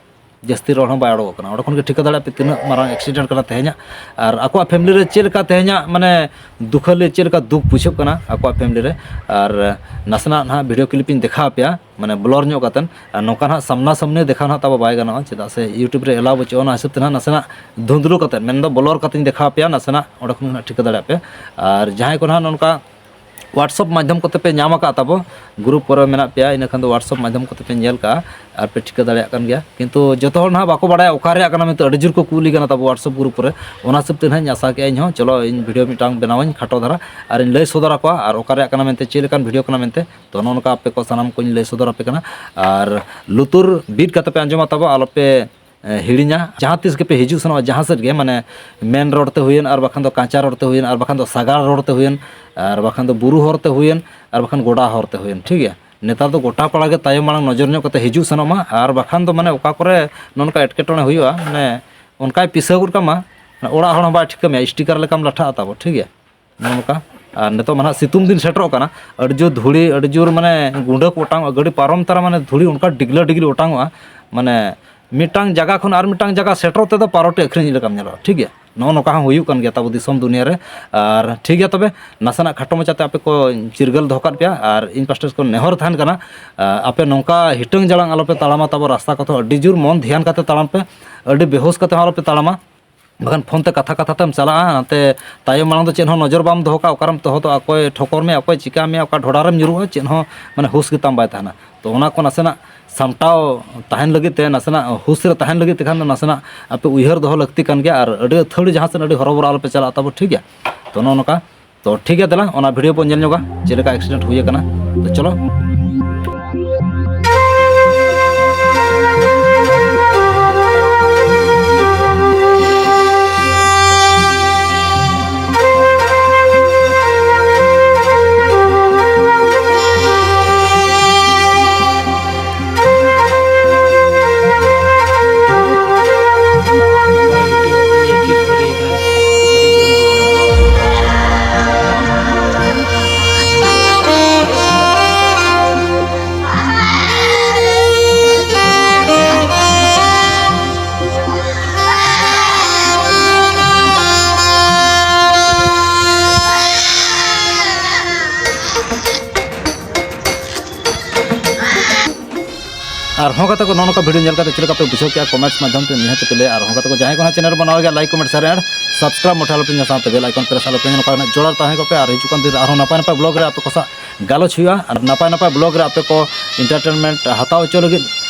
ᱡᱟᱹᱥᱛᱤ ᱨᱚᱲ ᱦᱚᱸ ᱵᱟᱭ ᱚᱰᱚᱠᱚᱜ ᱠᱟᱱᱟ᱾ ᱚᱸᱰᱮ ᱠᱷᱚᱱ ᱜᱮ ᱴᱷᱤᱠᱟᱹ ᱫᱟᱲᱮᱭᱟᱜ ᱯᱮ ᱛᱤᱱᱟᱹᱜ ᱢᱟᱨᱟᱝ ᱮᱠᱥᱤᱰᱮᱱᱴ ᱠᱟᱱᱟ ᱛᱮᱦᱮᱧᱟᱜ, ᱟᱨ ᱟᱠᱚᱣᱟᱜ ᱯᱷᱮᱢᱤᱞᱤ ᱨᱮ ᱪᱮᱫ ᱞᱮᱠᱟ ᱛᱮᱦᱮᱧᱟᱜ ᱢᱟᱱᱮ ᱫᱩᱠᱷᱟᱹᱞᱤ, ᱪᱮᱫ ᱞᱮᱠᱟ ᱫᱩᱠ ᱵᱩᱡᱷᱟᱹᱜ ᱠᱟᱱᱟ ᱟᱠᱚᱣᱟᱜ ᱯᱷᱮᱢᱤᱞᱤ ᱨᱮ᱾ ᱟᱨ ᱱᱟᱥᱮᱱᱟᱜ ᱱᱟᱦᱟᱜ ᱵᱷᱤᱰᱤᱭᱳ ᱠᱞᱤᱯ ᱤᱧ ᱫᱮᱠᱷᱟᱣ ᱟᱯᱮᱭᱟ, ᱢᱟᱱᱮ ᱵᱞᱚᱨ ᱧᱚᱜ ᱠᱟᱛᱮᱫ᱾ ᱟᱨ ᱱᱚᱝᱠᱟ ᱱᱟᱦᱟᱜ ᱥᱟᱢᱱᱟ ᱥᱟᱢᱱᱤ ᱫᱮᱠᱷᱟᱣ ᱱᱟᱦᱟᱜ ᱛᱟᱵᱚ ᱵᱟᱭ ᱜᱟᱱᱚᱜᱼᱟ, ᱪᱮᱫᱟᱜ ᱥᱮ ᱭᱩᱴᱩᱵᱽ ᱨᱮ ᱮᱞᱟᱣ ᱵᱟᱹᱪᱩᱜᱼᱟ᱾ ᱚᱱᱟ ᱦᱤᱥᱟᱹᱵ ᱛᱮ ᱱᱟᱦᱟᱜ ᱱᱟᱥᱮᱱᱟᱜ ᱫᱷᱩᱸᱫᱽᱞᱩ ᱠᱟᱛᱮᱫ, ᱢᱮᱱᱫᱚ ᱵᱞᱚᱨ ᱠᱟᱛᱮᱧ ᱫᱮᱠᱷᱟᱣ ᱟᱯᱮᱭᱟ᱾ ᱱᱟᱥᱮᱱᱟᱜ ᱚᱸᱰᱮ ᱠᱷᱚᱱ ᱱᱟᱦᱟᱜ ᱴᱷᱤᱠᱟᱹ ᱫᱟᱲᱮᱭᱟᱜ ᱯᱮ᱾ ᱟᱨ ᱡᱟᱦᱟᱸᱭ ᱠᱚ ᱱᱟᱦᱟᱜ ᱱᱚᱝᱠᱟ WhatsApp ᱢᱟᱫᱽᱫᱷᱚᱢ ᱠᱚᱛᱮ ᱯᱮ ᱧᱟᱢ ᱟᱠᱟᱫ ᱛᱟᱵᱚ, ᱜᱨᱩᱯ ᱠᱚᱨᱮ ᱢᱮᱱᱟᱜ ᱯᱮᱭᱟ, ᱤᱱᱟᱹ ᱠᱷᱟᱱ ᱫᱚ WhatsApp ᱢᱟᱫᱽᱫᱷᱚᱢ ᱠᱚᱛᱮ ᱯᱮ ᱧᱮᱞ ᱠᱟᱜᱼᱟ ᱟᱨ ᱯᱮ ᱴᱷᱤᱠᱟᱹ ᱫᱟᱲᱮᱭᱟᱜ ᱠᱟᱱ ᱜᱮᱭᱟ᱾ ᱠᱤᱱᱛᱩ ᱡᱚᱛᱚ ᱦᱚᱲ ᱱᱟᱦᱟᱜ ᱵᱟᱠᱚ ᱵᱟᱲᱟᱭᱟ ᱚᱠᱟ ᱨᱮᱭᱟᱜ ᱠᱟᱱᱟ ᱢᱮᱱᱛᱮ, ᱟᱹᱰᱤ ᱡᱳᱨ ᱠᱚ ᱠᱩᱞᱤ ᱠᱟᱱᱟ ᱛᱟᱵᱚ WhatsApp ᱜᱨᱩᱯ ᱠᱚᱨᱮ᱾ ᱚᱱᱟ ᱦᱤᱥᱟᱹᱵ ᱛᱮ ᱱᱟᱦᱟᱜ ᱤᱧ ᱟᱥᱟ ᱠᱮᱜᱼᱟ ᱤᱧ ᱦᱚᱸ, ᱪᱚᱞᱚ ᱤᱧ ᱵᱷᱤᱰᱤᱭᱳ ᱢᱤᱫᱴᱟᱝ ᱵᱮᱱᱟᱣᱟᱹᱧ ᱠᱷᱟᱴᱚ ᱫᱷᱟᱨᱟ, ᱟᱨ ᱤᱧ ᱞᱟᱹᱭ ᱥᱚᱫᱚᱨ ᱟᱠᱚᱣᱟ ᱟᱨ ᱚᱠᱟ ᱨᱮᱭᱟᱜ ᱠᱟᱱᱟ ᱢᱮᱱᱛᱮ᱾ ᱛᱚ ᱱᱚᱜᱼᱚ ᱱᱚᱝᱠᱟ ᱟᱯᱮ ᱠᱚ ᱥᱟᱱᱟᱢ ᱠᱚᱧ ᱞᱟᱹᱭ ᱥᱚᱫᱚᱨ ᱟᱯᱮ ᱠᱟᱱᱟ, ᱟᱨ ᱞᱩᱛᱩᱨ ᱵᱤᱫ ᱠᱟᱛᱮ ᱯᱮ ᱟᱸᱡᱚᱢᱟ ᱛᱟᱵᱚ, ᱟᱞᱚᱯᱮ ᱮ, ᱦᱤᱲᱤᱧᱟ᱾ ᱡᱟᱦᱟᱸ ᱛᱤᱥ ᱜᱮᱯᱮ ᱦᱤᱡᱩᱜ ᱥᱮᱱᱚᱜᱼᱟ ᱡᱟᱦᱟᱸ ᱥᱮᱫ ᱜᱮ, ᱢᱟᱱᱮ ᱢᱮᱱ ᱨᱳᱰ ᱛᱮ ᱦᱩᱭᱮᱱ, ᱟᱨ ᱵᱟᱠᱷᱟᱱ ᱫᱚ ᱠᱟᱸᱪᱟ ᱨᱳᱰ ᱛᱮ ᱦᱩᱭᱮᱱ, ᱟᱨ ᱵᱟᱠᱷᱟᱱ ᱫᱚ ᱥᱟᱜᱟᱲ ᱨᱳᱰ ᱛᱮ ᱦᱩᱭᱮᱱ, ᱟᱨ ᱵᱟᱠᱷᱟᱱ ᱫᱚ ᱵᱩᱨᱩ ᱦᱚᱨ ᱛᱮ ᱦᱩᱭᱮᱱ, ᱟᱨ ᱵᱟᱠᱷᱟᱱ ᱜᱚᱰᱟ ᱦᱚᱨ ᱛᱮ ᱦᱩᱭᱮᱱ, ᱴᱷᱤᱠ ᱜᱮᱭᱟ᱾ ᱱᱮᱛᱟᱨ ᱫᱚ ᱜᱚᱴᱟ ᱯᱟᱲᱟ ᱜᱮ ᱛᱟᱭᱚᱢ ᱢᱟᱲᱟᱝ ᱱᱚᱡᱚᱨ ᱧᱚᱜ ᱠᱟᱛᱮ ᱦᱤᱡᱩᱜ ᱥᱮᱱᱚᱜ ᱢᱟ, ᱟᱨ ᱵᱟᱠᱷᱟᱱ ᱫᱚ ᱢᱟᱱᱮ ᱚᱠᱟ ᱠᱚᱨᱮ ᱱᱚᱝᱠᱟ ᱮᱴᱠᱮᱴᱚᱬᱮ ᱦᱩᱭᱩᱜᱼᱟ, ᱢᱟᱱᱮ ᱚᱱᱠᱟᱭ ᱯᱤᱥᱟᱹ ᱜᱚᱫ ᱠᱟᱢᱟ, ᱚᱲᱟᱜ ᱦᱚᱲ ᱦᱚᱸ ᱵᱟᱭ ᱴᱷᱤᱠᱟᱹ ᱢᱮᱭᱟ, ᱥᱴᱤᱠᱟᱨ ᱞᱮᱠᱟᱢ ᱞᱟᱴᱷᱟᱜᱼᱟ ᱛᱟᱵᱚ, ᱴᱷᱤᱠ ᱜᱮᱭᱟ᱾ ᱱᱚᱜᱼᱚ ᱱᱚᱝᱠᱟ᱾ ᱟᱨ ᱱᱤᱛᱚᱜ ᱢᱟ ᱱᱟᱦᱟᱜ ᱥᱤᱛᱩᱝ ᱫᱤᱱ ᱥᱮᱴᱮᱨᱚᱜ ᱠᱟᱱᱟ, ᱟᱹᱰᱤ ᱡᱳᱨ ᱫᱷᱩᱲᱤ, ᱟᱹᱰᱤ ᱡᱳᱨ ᱢᱟᱱᱮ ᱜᱩᱸᱰᱟᱹ ᱠᱚ ᱚᱴᱟᱝᱚᱜᱼᱟ, ᱜᱟᱹᱰᱤ ᱯᱟᱨᱚᱢ ᱛᱟᱨᱟ ᱢᱟᱱᱮ ᱫᱷᱩᱲᱤ ᱚᱱᱠᱟ ᱰᱤᱜᱽᱞᱟᱹ ᱰᱤᱜᱽᱞᱤ ᱚᱴᱟᱝᱚᱜᱼᱟ, ᱢᱟᱱᱮ ᱢᱤᱫᱴᱟᱝ ᱡᱟᱭᱜᱟ ᱠᱷᱚᱱ ᱟᱨ ᱢᱤᱫᱴᱟᱝ ᱡᱟᱭᱜᱟ ᱥᱮᱴᱮᱨᱚᱜ ᱛᱮᱫᱚ ᱯᱟᱨᱚᱴᱤ ᱟᱹᱠᱷᱨᱤᱧ ᱞᱮᱠᱟᱢ ᱧᱮᱞᱚᱜᱼᱟ, ᱴᱷᱤᱠ ᱜᱮᱭᱟ᱾ ᱱᱚᱜᱼᱚ ᱱᱚᱝᱠᱟ ᱦᱚᱸ ᱦᱩᱭᱩᱜ ᱠᱟᱱ ᱜᱮᱭᱟ ᱛᱟᱵᱚ ᱫᱤᱥᱚᱢ ᱫᱩᱱᱤᱭᱟᱹ ᱨᱮ᱾ ᱟᱨ ᱴᱷᱤᱠ ᱜᱮᱭᱟ, ᱛᱚᱵᱮ ᱱᱟᱥᱮᱱᱟᱜ ᱠᱷᱟᱴᱚ ᱢᱟᱪᱷᱟᱛᱮ ᱟᱯᱮ ᱠᱚ ᱪᱤᱨᱜᱟᱹᱞ ᱫᱚᱦᱚ ᱠᱟᱜ ᱯᱮᱭᱟ, ᱟᱨ ᱤᱧ ᱯᱟᱥᱴᱟ ᱥᱮᱫ ᱠᱷᱚᱱ ᱱᱮᱦᱚᱨ ᱛᱟᱦᱮᱱ ᱠᱟᱱᱟ, ᱟᱯᱮ ᱱᱚᱝᱠᱟ ᱦᱤᱴᱟᱹᱝ ᱡᱟᱲᱟᱝ ᱟᱞᱚᱯᱮ ᱛᱟᱲᱟᱢᱟ ᱛᱟᱵᱚ ᱨᱟᱥᱛᱟ ᱠᱚᱫᱚ, ᱟᱹᱰᱤ ᱡᱳᱨ ᱢᱚᱱ ᱫᱷᱮᱭᱟᱱ ᱠᱟᱛᱮ ᱛᱟᱲᱟᱢ ᱯᱮ, ᱟᱹᱰᱤ ᱵᱮᱦᱩᱥ ᱠᱟᱛᱮ ᱦᱚᱸ ᱟᱞᱚᱯᱮ ᱛᱟᱲᱟᱢᱟ᱾ ᱵᱟᱠᱷᱟᱱ ᱯᱷᱳᱱ ᱛᱮ ᱠᱟᱛᱷᱟ ᱠᱟᱛᱷᱟ ᱛᱮᱢ ᱪᱟᱞᱟᱜᱼᱟ, ᱱᱟᱛᱮ ᱛᱟᱭᱚᱢ ᱢᱟᱲᱟᱝ ᱫᱚ ᱪᱮᱫ ᱦᱚᱸ ᱱᱚᱡᱚᱨ ᱵᱟᱢ ᱫᱚᱦᱚ ᱠᱟᱜᱼᱟ, ᱚᱠᱟᱨᱮᱢ ᱛᱚᱦᱚᱫᱚᱜᱼᱟ, ᱚᱠᱚᱭ ᱴᱷᱚᱠᱚᱨ ᱢᱮᱭᱟ, ᱚᱠᱚᱭ ᱪᱤᱠᱟ ᱢᱮᱭᱟ, ᱚᱠᱟ ᱰᱷᱚᱰᱟ ᱨᱮᱢ ᱧᱩᱨᱩᱜᱼᱟ, ᱪᱮᱫ ᱦᱚᱸ ᱢᱟᱱᱮ ᱦᱩᱥ ᱜᱮᱛᱟᱢ ᱵᱟᱭ ᱛᱟᱦᱮᱱᱟ᱾ ᱛᱚ ᱚᱱᱟ ᱠᱚ ᱱᱟᱥᱮᱱᱟᱜ ᱥᱟᱢᱴᱟᱣ ᱛᱟᱦᱮᱱ ᱞᱟᱹᱜᱤᱫ ᱛᱮ, ᱱᱟᱥᱮᱱᱟᱜ ᱦᱩᱥ ᱨᱮ ᱛᱟᱦᱮᱱ ᱞᱟᱹᱜᱤᱫ ᱛᱮᱠᱷᱟᱱ ᱫᱚ ᱱᱟᱥᱮᱱᱟᱜ ᱟᱯᱮ ᱩᱭᱦᱟᱹᱨ ᱫᱚᱦᱚ ᱞᱟᱹᱠᱛᱤ ᱠᱟᱱ ᱜᱮᱭᱟ, ᱟᱨ ᱟᱹᱰᱤ ᱟᱹᱛᱷᱟᱹᱲᱤ ᱡᱟᱦᱟᱸ ᱥᱮᱫ ᱟᱹᱰᱤ ᱦᱚᱨᱚᱵᱚᱨᱚ ᱟᱞᱚᱯᱮ ᱪᱟᱞᱟᱜᱼᱟ ᱛᱟᱵᱚ, ᱴᱷᱤᱠ ᱜᱮᱭᱟ᱾ ᱛᱚ ᱱᱚᱜᱼᱚ ᱱᱚᱝᱠᱟ᱾ ᱛᱚ ᱴᱷᱤᱠ ᱜᱮᱭᱟ, ᱫᱮᱞᱟ ᱚᱱᱟ ᱵᱷᱤᱰᱤᱭᱳ ᱵᱚᱱ ᱧᱮᱞ ᱧᱚᱜᱟ, ᱪᱮᱫ ᱞᱮᱠᱟ ᱮᱠᱥᱤᱰᱮᱱᱴ ᱦᱩᱭ ᱟᱠᱟᱱᱟ᱾ ᱛᱚ ᱪᱚᱞᱚ᱾ ᱟᱨᱦᱚᱸ ᱜᱟᱛᱮ ᱠᱚ, ᱱᱚᱜᱼᱚ ᱱᱚᱝᱠᱟ video ᱧᱮᱞ ᱠᱟᱛᱮ ᱪᱮᱫ ᱞᱮᱠᱟ ᱯᱮ ᱵᱩᱡᱷᱟᱹᱣ ᱠᱮᱜᱼᱟ, comments ᱢᱟᱫᱽᱫᱷᱚᱢ ᱛᱮ ᱱᱤᱦᱟᱹᱛ ᱯᱮ ᱞᱟᱹᱭᱟ᱾ ᱟᱨᱦᱚᱸ ᱜᱟᱛᱮ ᱠᱚ, ᱡᱟᱦᱟᱸᱭ ᱠᱚ ᱱᱟᱦᱟᱜ channel ᱵᱮᱱᱟᱣ ᱜᱮᱭᱟ, like, comment, share and subscribe ᱢᱚᱴᱷᱟ ᱟᱞᱚᱯᱮ ᱧᱟᱥᱟᱣ ᱛᱮ bell icon press ᱟᱞᱚᱯᱮ ᱧᱮᱞ ᱠᱟᱜᱼᱟ, ᱡᱚᱲᱟᱣ ᱛᱟᱦᱮᱸ ᱠᱚᱜ ᱯᱮ᱾ ᱟᱨ ᱦᱤᱡᱩᱜ ᱠᱟᱱ ᱫᱤᱱ ᱨᱮ ᱟᱨᱦᱚᱸ ᱱᱟᱯᱟᱭ ᱱᱟᱯᱟᱭ vlog ᱨᱮ ᱟᱯᱮ ᱠᱚ ᱥᱟᱶ ᱜᱟᱞᱚᱪ ᱦᱩᱭᱩᱜᱼᱟ᱾ ᱟᱨ ᱱᱟᱯᱟᱭ ᱱᱟᱯᱟᱭ vlog ᱨᱮ ᱟᱯᱮ ᱠᱚ entertainment ᱦᱟᱛᱟᱣ ᱦᱚᱪᱚ ᱞᱟᱹᱜᱤᱫ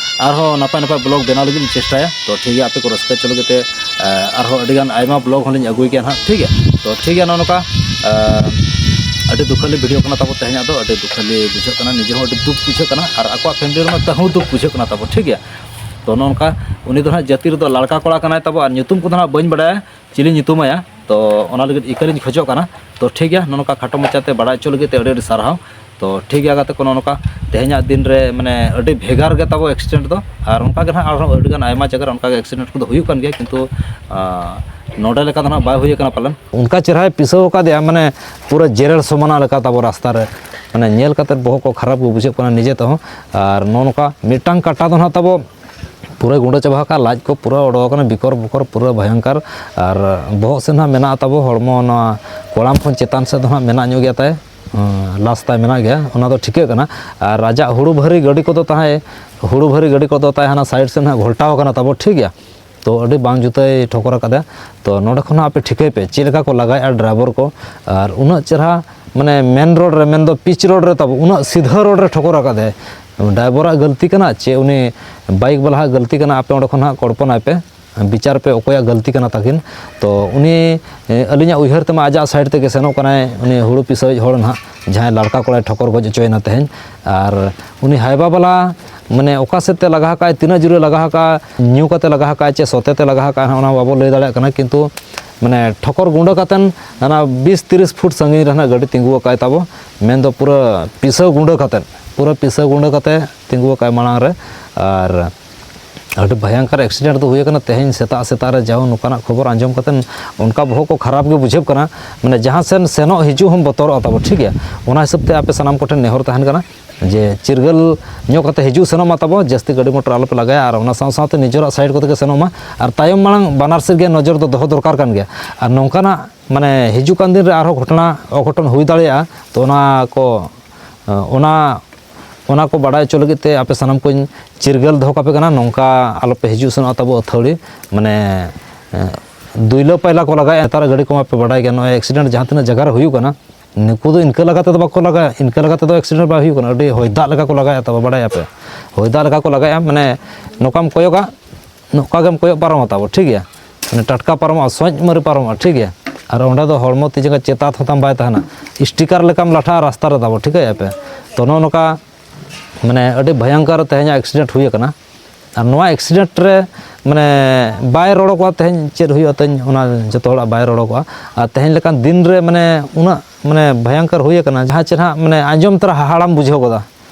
ᱟᱨᱦᱚᱸ ᱱᱟᱯᱟᱭ ᱱᱟᱯᱟᱭ vlog ᱵᱮᱱᱟᱣ ᱞᱟᱹᱜᱤᱫ ᱤᱧ ᱪᱮᱥᱴᱟᱭᱟ᱾ ᱛᱚ ᱴᱷᱤᱠ ᱜᱮᱭᱟ, ᱟᱯᱮ ᱠᱚ ᱨᱟᱹᱥᱠᱟᱹ ᱦᱚᱪᱚ ᱞᱟᱹᱜᱤᱫ ᱛᱮ, ᱟᱨ ᱟᱨᱦᱚᱸ ᱟᱹᱰᱤ ᱜᱟᱱ ᱟᱭᱢᱟ vlog ᱦᱚᱸᱞᱤᱧ ᱟᱹᱜᱩᱭ ᱜᱮᱭᱟ ᱱᱟᱦᱟᱜ, ᱴᱷᱤᱠ ᱜᱮᱭᱟ᱾ ᱛᱚ ᱴᱷᱤᱠ ᱜᱮᱭᱟ, ᱱᱚᱜᱼᱚ ᱱᱚᱝᱠᱟ ᱟᱹᱰᱤ ᱫᱩᱠᱷᱟᱹᱞᱤ video ᱠᱟᱱᱟ ᱛᱟᱵᱚ ᱛᱮᱦᱮᱧᱟᱜ ᱫᱚ᱾ ᱟᱹᱰᱤ ᱫᱩᱠᱷᱟᱹᱞᱤ ᱵᱩᱡᱷᱟᱹᱜ ᱠᱟᱱᱟ, ᱱᱤᱡᱮ ᱦᱚᱸ ᱟᱹᱰᱤ ᱫᱩᱠ ᱵᱩᱡᱷᱟᱹᱜ ᱠᱟᱱᱟ, ᱟᱨ ᱟᱠᱚᱣᱟᱜ family ᱨᱮᱢᱟ ᱛᱟᱹᱦᱩ ᱫᱩᱠ ᱵᱩᱡᱷᱟᱹᱜ ᱠᱟᱱᱟ ᱛᱟᱵᱚ, ᱴᱷᱤᱠ ᱜᱮᱭᱟ᱾ ᱛᱚ ᱱᱚᱜᱼᱚ ᱱᱚᱝᱠᱟ ᱩᱱᱤ ᱫᱚ ᱱᱟᱦᱟᱜ ᱡᱟᱹᱛᱤ ᱨᱮᱫᱚ ᱞᱟᱲᱠᱟ ᱠᱚᱲᱟ ᱠᱟᱱᱟᱭ ᱛᱟᱵᱚ, ᱟᱨ ᱧᱩᱛᱩᱢ ᱠᱚᱫᱚ ᱱᱟᱦᱟᱜ ᱵᱟᱹᱧ ᱵᱟᱲᱟᱭᱟ ᱪᱤᱞᱤ ᱧᱩᱛᱩᱢ ᱟᱭᱟ᱾ ᱛᱚ ᱚᱱᱟ ᱞᱟᱹᱜᱤᱫ ᱤᱠᱟᱹ ᱞᱤᱧ ᱠᱷᱚᱡᱚᱜ ᱠᱟᱱᱟ᱾ ᱛᱚ ᱴᱷᱤᱠ ᱜᱮᱭᱟ, ᱱᱚᱜᱼᱚ ᱱᱚᱝᱠᱟ ᱠᱷᱟᱴᱚ ᱢᱟᱪᱷᱟ ᱛᱮ ᱵᱟᱲᱟᱭ ᱦᱚᱪᱚ ᱞᱟᱹᱜᱤᱫ ᱛᱮ ᱟᱹᱰᱤ ᱟᱹᱰᱤ ᱥᱟᱨᱦᱟᱣ᱾ ᱛᱚ ᱴᱷᱤᱠ ᱜᱮᱭᱟ ᱜᱟᱛᱮ ᱠᱚ, ᱱᱚᱜᱼᱚ ᱱᱚᱝᱠᱟ ᱛᱮᱦᱮᱧᱟᱜ ᱫᱤᱱ ᱨᱮ ᱢᱟᱱᱮ ᱟᱹᱰᱤ ᱵᱷᱮᱜᱟᱨ ᱜᱮ ᱛᱟᱵᱚ accident ᱫᱚ, ᱟᱨ ᱚᱱᱠᱟ ᱜᱮ ᱱᱟᱦᱟᱜ ᱟᱨᱦᱚᱸ ᱟᱹᱰᱤ ᱜᱟᱱ ᱟᱭᱢᱟ ᱡᱟᱭᱜᱟ ᱨᱮ ᱚᱱᱠᱟ ᱜᱮ accident ᱠᱚᱫᱚ ᱦᱩᱭᱩᱜ ᱠᱟᱱ ᱜᱮᱭᱟ, ᱠᱤᱱᱛᱩ ᱟᱸ, ᱱᱚᱰᱮ ᱞᱮᱠᱟ ᱫᱚ ᱱᱟᱦᱟᱜ ᱵᱟᱭ ᱦᱩᱭ ᱟᱠᱟᱱᱟ ᱯᱟᱞᱮᱱ᱾ ᱚᱱᱠᱟ ᱪᱮᱦᱨᱟᱭ ᱯᱤᱥᱟᱹᱣ ᱟᱠᱟᱫᱮᱭᱟ, ᱢᱟᱱᱮ ᱯᱩᱨᱟᱹ ᱡᱮᱨᱮᱲ ᱥᱚᱢᱟᱱᱟ ᱞᱮᱠᱟ ᱛᱟᱵᱚ ᱨᱟᱥᱛᱟ ᱨᱮ, ᱢᱟᱱᱮ ᱧᱮᱞ ᱠᱟᱛᱮᱫ ᱵᱚᱦᱚᱜ ᱠᱚ ᱠᱷᱟᱨᱟᱯ ᱜᱮ ᱵᱩᱡᱷᱟᱹᱜ ᱠᱟᱱᱟ ᱱᱤᱡᱮ ᱛᱮᱦᱚᱸ᱾ ᱟᱨ ᱱᱚᱜᱼᱚ ᱱᱚᱝᱠᱟ ᱢᱤᱫᱴᱟᱝ ᱠᱟᱴᱟ ᱫᱚ ᱱᱟᱦᱟᱜ ᱛᱟᱵᱚ ᱯᱩᱨᱟᱹ ᱜᱩᱸᱰᱟᱹ ᱪᱟᱵᱟ ᱟᱠᱟᱫ, ᱞᱟᱡ ᱠᱚ ᱯᱩᱨᱟᱹ ᱚᱰᱚᱠ ᱟᱠᱟᱱᱟ, ᱵᱤᱠᱚᱨ ᱵᱚᱠᱚᱨ ᱯᱩᱨᱟᱹ ᱵᱷᱚᱭᱚᱝᱠᱟᱨ᱾ ᱟᱨ ᱵᱚᱦᱚᱜ ᱥᱮᱫ ᱱᱟᱦᱟᱜ ᱢᱮᱱᱟᱜ ᱛᱟᱵᱚ, ᱦᱚᱲᱢᱚ ᱱᱚᱣᱟ ᱠᱚᱲᱟᱢ ᱠᱷᱚᱱ ᱪᱮᱛᱟᱱ ᱥᱮᱫ ᱫᱚ ᱱᱟᱦᱟᱜ ᱢᱮᱱᱟᱜ ᱧᱚᱜ ᱜᱮᱭᱟ ᱛᱟᱭ, ᱟᱸ, ᱞᱟᱥ ᱛᱟᱭ ᱢᱮᱱᱟᱜ ᱜᱮᱭᱟ, ᱚᱱᱟ ᱫᱚ ᱴᱷᱤᱠᱟᱹᱜ ᱠᱟᱱᱟ᱾ ᱟᱨ ᱟᱡᱟᱜ ᱦᱩᱲᱩ ᱵᱷᱟᱹᱨᱤ ᱜᱟᱹᱰᱤ ᱠᱚᱫᱚ ᱛᱟᱦᱮᱸ, ᱦᱩᱲᱩ ᱵᱷᱟᱹᱨᱤ ᱜᱟᱹᱰᱤ ᱠᱚᱫᱚ ᱛᱟᱭ ᱦᱟᱱᱟ side ᱥᱮᱫ ᱱᱟᱦᱟᱜ ᱜᱷᱚᱞᱴᱟᱣ ᱟᱠᱟᱱᱟ ᱛᱟᱵᱚ, ᱴᱷᱤᱠ ᱜᱮᱭᱟ᱾ ᱛᱚ ᱟᱹᱰᱤ ᱵᱟᱝ ᱡᱩᱛᱟᱹᱭ ᱴᱷᱚᱠᱚᱨ ᱟᱠᱟᱫᱟ᱾ ᱛᱚ ᱱᱚᱰᱮ ᱠᱷᱚᱱ ᱦᱚᱸ ᱟᱯᱮ ᱴᱷᱤᱠᱟᱹᱭ ᱯᱮ ᱪᱮᱫ ᱞᱮᱠᱟ ᱠᱚ ᱞᱟᱜᱟᱭᱮᱫᱼᱟ driver ᱠᱚ, ᱟᱨ ᱩᱱᱟᱹᱜ ᱪᱮᱦᱨᱟ ᱢᱟᱱᱮ main road ᱨᱮ, ᱢᱮᱱᱫᱚ pitch road ᱨᱮ ᱛᱟᱵᱚ ᱩᱱᱟᱹᱜ ᱥᱤᱫᱷᱟᱹ road ᱨᱮ ᱴᱷᱚᱠᱚᱨ ᱟᱠᱟᱫᱟᱭ᱾ Driver ᱟᱜ ᱜᱟᱹᱞᱛᱤ ᱠᱟᱱᱟ ᱪᱮ ᱩᱱᱤ bike ᱵᱟᱞᱟ ᱟᱜ ᱜᱟᱹᱞᱛᱤ ᱠᱟᱱᱟ? ᱟᱯᱮ ᱚᱸᱰᱮ ᱠᱷᱚᱱ ᱦᱟᱸᱜ ᱠᱚᱞᱯᱚᱱᱟᱭ ᱯᱮ, ᱵᱤᱪᱟᱹᱨ ᱯᱮ ᱚᱠᱚᱭᱟᱜ ᱜᱟᱹᱞᱛᱤ ᱠᱟᱱᱟ ᱛᱟᱹᱠᱤᱱ᱾ ᱛᱚ ᱩᱱᱤ, ᱮ, ᱟᱹᱞᱤᱧᱟᱜ ᱩᱭᱦᱟᱹᱨ ᱛᱮᱢᱟ ᱟᱡᱟᱜ side ᱛᱮᱜᱮ ᱥᱮᱱᱚᱜ ᱠᱟᱱᱟᱭ, ᱩᱱᱤ ᱦᱩᱲᱩ ᱯᱤᱥᱟᱹᱣᱤᱡ ᱦᱚᱲ ᱱᱟᱦᱟᱜ, ᱡᱟᱦᱟᱸᱭ ᱞᱟᱲᱠᱟ ᱠᱚᱲᱟᱭ ᱴᱷᱚᱠᱚᱨ ᱜᱚᱡ ᱦᱚᱪᱚᱭᱮᱱᱟ ᱛᱮᱦᱮᱧ᱾ ᱟᱨ ᱩᱱᱤ ᱦᱟᱭᱵᱟ ᱵᱟᱞᱟ ᱢᱟᱱᱮ ᱚᱠᱟ ᱥᱮᱫ ᱛᱮ ᱞᱟᱜᱟ ᱟᱠᱟᱫᱼᱟᱭ, ᱛᱤᱱᱟᱹᱜ ᱡᱳᱨᱮ ᱞᱟᱜᱟ ᱟᱠᱟᱫᱼᱟ, ᱧᱩ ᱠᱟᱛᱮ ᱞᱟᱜᱟ ᱟᱠᱟᱫᱼᱟᱭ ᱪᱮ ᱥᱚᱛᱮ ᱛᱮ ᱞᱟᱜᱟ ᱟᱠᱟᱫᱼᱟᱭ, ᱚᱱᱟ ᱵᱟᱵᱚ ᱞᱟᱹᱭ ᱫᱟᱲᱮᱭᱟᱜ ᱠᱟᱱᱟ, ᱠᱤᱱᱛᱩ ᱢᱟᱱᱮ ᱴᱷᱚᱠᱚᱨ ᱜᱩᱸᱰᱟᱹ ᱠᱟᱛᱮᱱ ᱦᱟᱱᱟ ᱵᱤᱥ ᱛᱤᱨᱤᱥ ᱯᱷᱩᱴ ᱥᱟᱺᱜᱤᱧ ᱨᱮ ᱱᱟᱦᱟᱜ ᱜᱟᱹᱰᱤ ᱛᱤᱸᱜᱩ ᱟᱠᱟᱫ ᱛᱟᱵᱚ, ᱢᱮᱱᱫᱚ ᱯᱩᱨᱟᱹ ᱯᱤᱥᱟᱹᱣ ᱜᱩᱸᱰᱟᱹ ᱠᱟᱛᱮᱫ, ᱯᱩᱨᱟᱹ ᱯᱤᱥᱟᱹᱣ ᱜᱩᱸᱰᱟᱹ ᱠᱟᱛᱮ ᱛᱤᱸᱜᱩ ᱟᱠᱟᱫ ᱢᱟᱲᱟᱝ ᱨᱮ᱾ ᱟᱨ ᱟᱹᱰᱤ ᱵᱷᱚᱭᱚᱝᱠᱚᱨ accident ᱫᱚ ᱦᱩᱭ ᱟᱠᱟᱱᱟ ᱛᱮᱦᱮᱧ ᱥᱮᱛᱟᱜ ᱥᱮᱛᱟᱜ ᱨᱮ᱾ ᱡᱟᱣ ᱱᱚᱝᱠᱟᱱᱟᱜ ᱠᱷᱚᱵᱚᱨ ᱟᱸᱡᱚᱢ ᱠᱟᱛᱮᱫ ᱚᱱᱠᱟ ᱵᱚᱦᱚᱜ ᱠᱚ ᱠᱷᱟᱨᱟᱯ ᱜᱮ ᱵᱩᱡᱷᱟᱹᱜ ᱠᱟᱱᱟ, ᱢᱟᱱᱮ ᱡᱟᱦᱟᱸ ᱥᱮᱱ ᱥᱮᱱᱚᱜ ᱦᱤᱡᱩᱜ ᱦᱚᱸ ᱵᱚᱛᱚᱨᱚᱜᱼᱟ ᱛᱟᱵᱚ, ᱴᱷᱤᱠ ᱜᱮᱭᱟ᱾ ᱚᱱᱟ ᱦᱤᱥᱟᱹᱵ ᱛᱮ ᱟᱯᱮ ᱥᱟᱱᱟᱢ ᱠᱚᱴᱷᱮᱱ ᱱᱮᱦᱚᱨ ᱛᱟᱦᱮᱱ ᱠᱟᱱᱟ ᱡᱮ ᱪᱤᱨᱜᱟᱹᱞ ᱧᱚᱜ ᱠᱟᱛᱮ ᱦᱤᱡᱩᱜ ᱥᱮᱱᱚᱜ ᱢᱟ ᱛᱟᱵᱚ, ᱡᱟᱹᱥᱛᱤ ᱜᱟᱹᱰᱤ ᱢᱚᱴᱚᱨ ᱟᱞᱚᱯᱮ ᱞᱟᱜᱟᱭᱟ, ᱟᱨ ᱚᱱᱟ ᱥᱟᱶ ᱥᱟᱶᱛᱮ ᱱᱤᱡᱮᱨᱟᱜ side ᱠᱚᱛᱮ ᱜᱮ ᱥᱮᱱᱚᱜ ᱢᱟ, ᱟᱨ ᱛᱟᱭᱚᱢ ᱢᱟᱲᱟᱝ ᱵᱟᱱᱟᱨ ᱥᱮᱫ ᱜᱮ ᱱᱚᱡᱚᱨ ᱫᱚ ᱫᱚᱦᱚ ᱫᱚᱨᱠᱟᱨ ᱠᱟᱱ ᱜᱮᱭᱟ᱾ ᱟᱨ ᱱᱚᱝᱠᱟᱱᱟᱜ ᱢᱟᱱᱮ ᱦᱤᱡᱩᱜ ᱠᱟᱱ ᱫᱤᱱ ᱨᱮ ᱟᱨᱦᱚᱸ ᱜᱷᱚᱴᱚᱱᱟ ᱚᱜᱷᱚᱴᱚᱱ ᱦᱩᱭ ᱫᱟᱲᱮᱭᱟᱜᱼᱟ, ᱛᱚ ᱚᱱᱟ ᱠᱚ, ᱚᱱᱟ ᱚᱱᱟ ᱠᱚ ᱵᱟᱰᱟᱭ ᱦᱚᱪᱚ ᱞᱟᱹᱜᱤᱫ ᱛᱮ ᱟᱯᱮ ᱥᱟᱱᱟᱢ ᱠᱚᱧ ᱪᱤᱨᱜᱟᱹᱞ ᱫᱚᱦᱚ ᱠᱟᱯᱮ ᱠᱟᱱᱟ, ᱱᱚᱝᱠᱟ ᱟᱞᱚᱯᱮ ᱦᱤᱡᱩᱜ ᱥᱮᱱᱚᱜᱼᱟ ᱛᱟᱵᱚ ᱟᱹᱛᱷᱟᱹᱣᱲᱤ᱾ ᱢᱟᱱᱮ, ᱮ, ᱫᱩᱭᱞᱟᱹ ᱯᱟᱭᱞᱟ ᱠᱚ ᱞᱟᱜᱟᱭᱮᱫᱼᱟ, ᱱᱮᱛᱟᱨ ᱜᱟᱹᱰᱤ ᱠᱚᱢᱟ ᱯᱮ ᱵᱟᱰᱟᱭ ᱜᱮᱭᱟ, ᱱᱚᱜᱼᱚᱭ accident ᱡᱟᱦᱟᱸ ᱛᱤᱱᱟᱹᱜ ᱡᱟᱭᱜᱟ ᱨᱮ ᱦᱩᱭᱩᱜ ᱠᱟᱱᱟ, ᱱᱩᱠᱩ ᱫᱚ ᱤᱱᱠᱟᱹ ᱞᱮᱠᱟ ᱛᱮᱫᱚ ᱵᱟᱠᱚ ᱞᱟᱜᱟᱭᱟ, ᱤᱱᱠᱟᱹ ᱞᱮᱠᱟ ᱛᱮᱫᱚ accident ᱵᱟᱭ ᱦᱩᱭᱩᱜ ᱠᱟᱱᱟ, ᱟᱹᱰᱤ ᱦᱚᱭ ᱫᱟᱜ ᱞᱮᱠᱟ ᱠᱚ ᱞᱟᱜᱟᱭᱟ ᱛᱟᱵᱚ, ᱵᱟᱰᱟᱭᱟᱯᱮ? ᱦᱚᱭ ᱫᱟᱜ ᱞᱮᱠᱟ ᱠᱚ ᱞᱟᱜᱟᱭᱟ, ᱢᱟᱱᱮ, ᱱᱚᱝᱠᱟᱢ ᱠᱚᱭᱚᱜᱟ, ᱱᱚᱝᱠᱟ ᱜᱮᱢ ᱠᱚᱭᱚᱜ ᱯᱟᱨᱚᱢᱟ ᱛᱟᱵᱚ, ᱴᱷᱤᱠ ᱜᱮᱭᱟ? ᱢᱟᱱᱮ ᱴᱟᱴᱠᱟ ᱯᱟᱨᱚᱢᱚᱜᱼᱟ, ᱥᱚᱡ ᱢᱟᱹᱨᱤ ᱯᱟᱨᱚᱢᱚᱜᱼᱟ, ᱴᱷᱤᱠ ᱜᱮᱭᱟ? ᱟᱨ ᱚᱸᱰᱮ ᱫᱚ ᱦᱚᱲᱢᱚ ᱛᱤ ᱡᱟᱸᱜᱟ ᱪᱮᱛᱟᱛ ᱦᱚᱸᱛᱟᱢ ᱵᱟᱭ ᱛᱟᱦᱮᱱᱟ, sticker ᱞᱮᱠᱟᱢ ᱞᱟᱴᱷᱟᱜᱼᱟ ᱨᱟᱥᱛᱟ ᱨᱮ ᱛᱟᱵᱚ, ᱴᱷᱤᱠᱟᱹᱭᱮᱫᱼᱟ ᱯᱮ? ᱛᱚ ᱱᱚᱜᱼᱚ ᱱᱚᱝᱠᱟ, ᱢᱟᱱᱮ ᱟᱹᱰᱤ ᱵᱷᱚᱭᱚᱝᱠᱚᱨ ᱛᱮᱦᱮᱧᱟᱜ accident ᱦᱩᱭ ᱟᱠᱟᱱᱟ᱾ ᱟᱨ ᱱᱚᱣᱟ accident ᱨᱮ, ᱢᱟᱱᱮ, ᱵᱟᱭ ᱨᱚᱲᱚᱜᱚᱜᱼᱟ ᱛᱮᱦᱮᱧ ᱪᱮᱫ ᱦᱩᱭᱩᱜᱼᱟ, ᱛᱮᱦᱮᱧ ᱚᱱᱟ ᱡᱚᱛᱚ ᱦᱚᱲᱟᱜ ᱵᱟᱭ ᱨᱚᱲᱚᱜᱚᱜᱼᱟ᱾ ᱟᱨ ᱛᱮᱦᱮᱧ ᱞᱮᱠᱟᱱ ᱫᱤᱱ ᱨᱮ, ᱢᱟᱱᱮ, ᱩᱱᱟᱹᱜ, ᱢᱟᱱᱮ, ᱵᱷᱚᱭᱚᱝᱠᱚᱨ ᱦᱩᱭ ᱟᱠᱟᱱᱟ, ᱡᱟᱦᱟᱸ ᱪᱮ ᱱᱟᱦᱟᱜ, ᱢᱟᱱᱮ, ᱟᱸᱡᱚᱢ ᱛᱚᱨᱟ ᱦᱟᱦᱟᱲᱟᱢ ᱵᱩᱡᱷᱟᱹᱣ ᱜᱚᱫᱟ᱾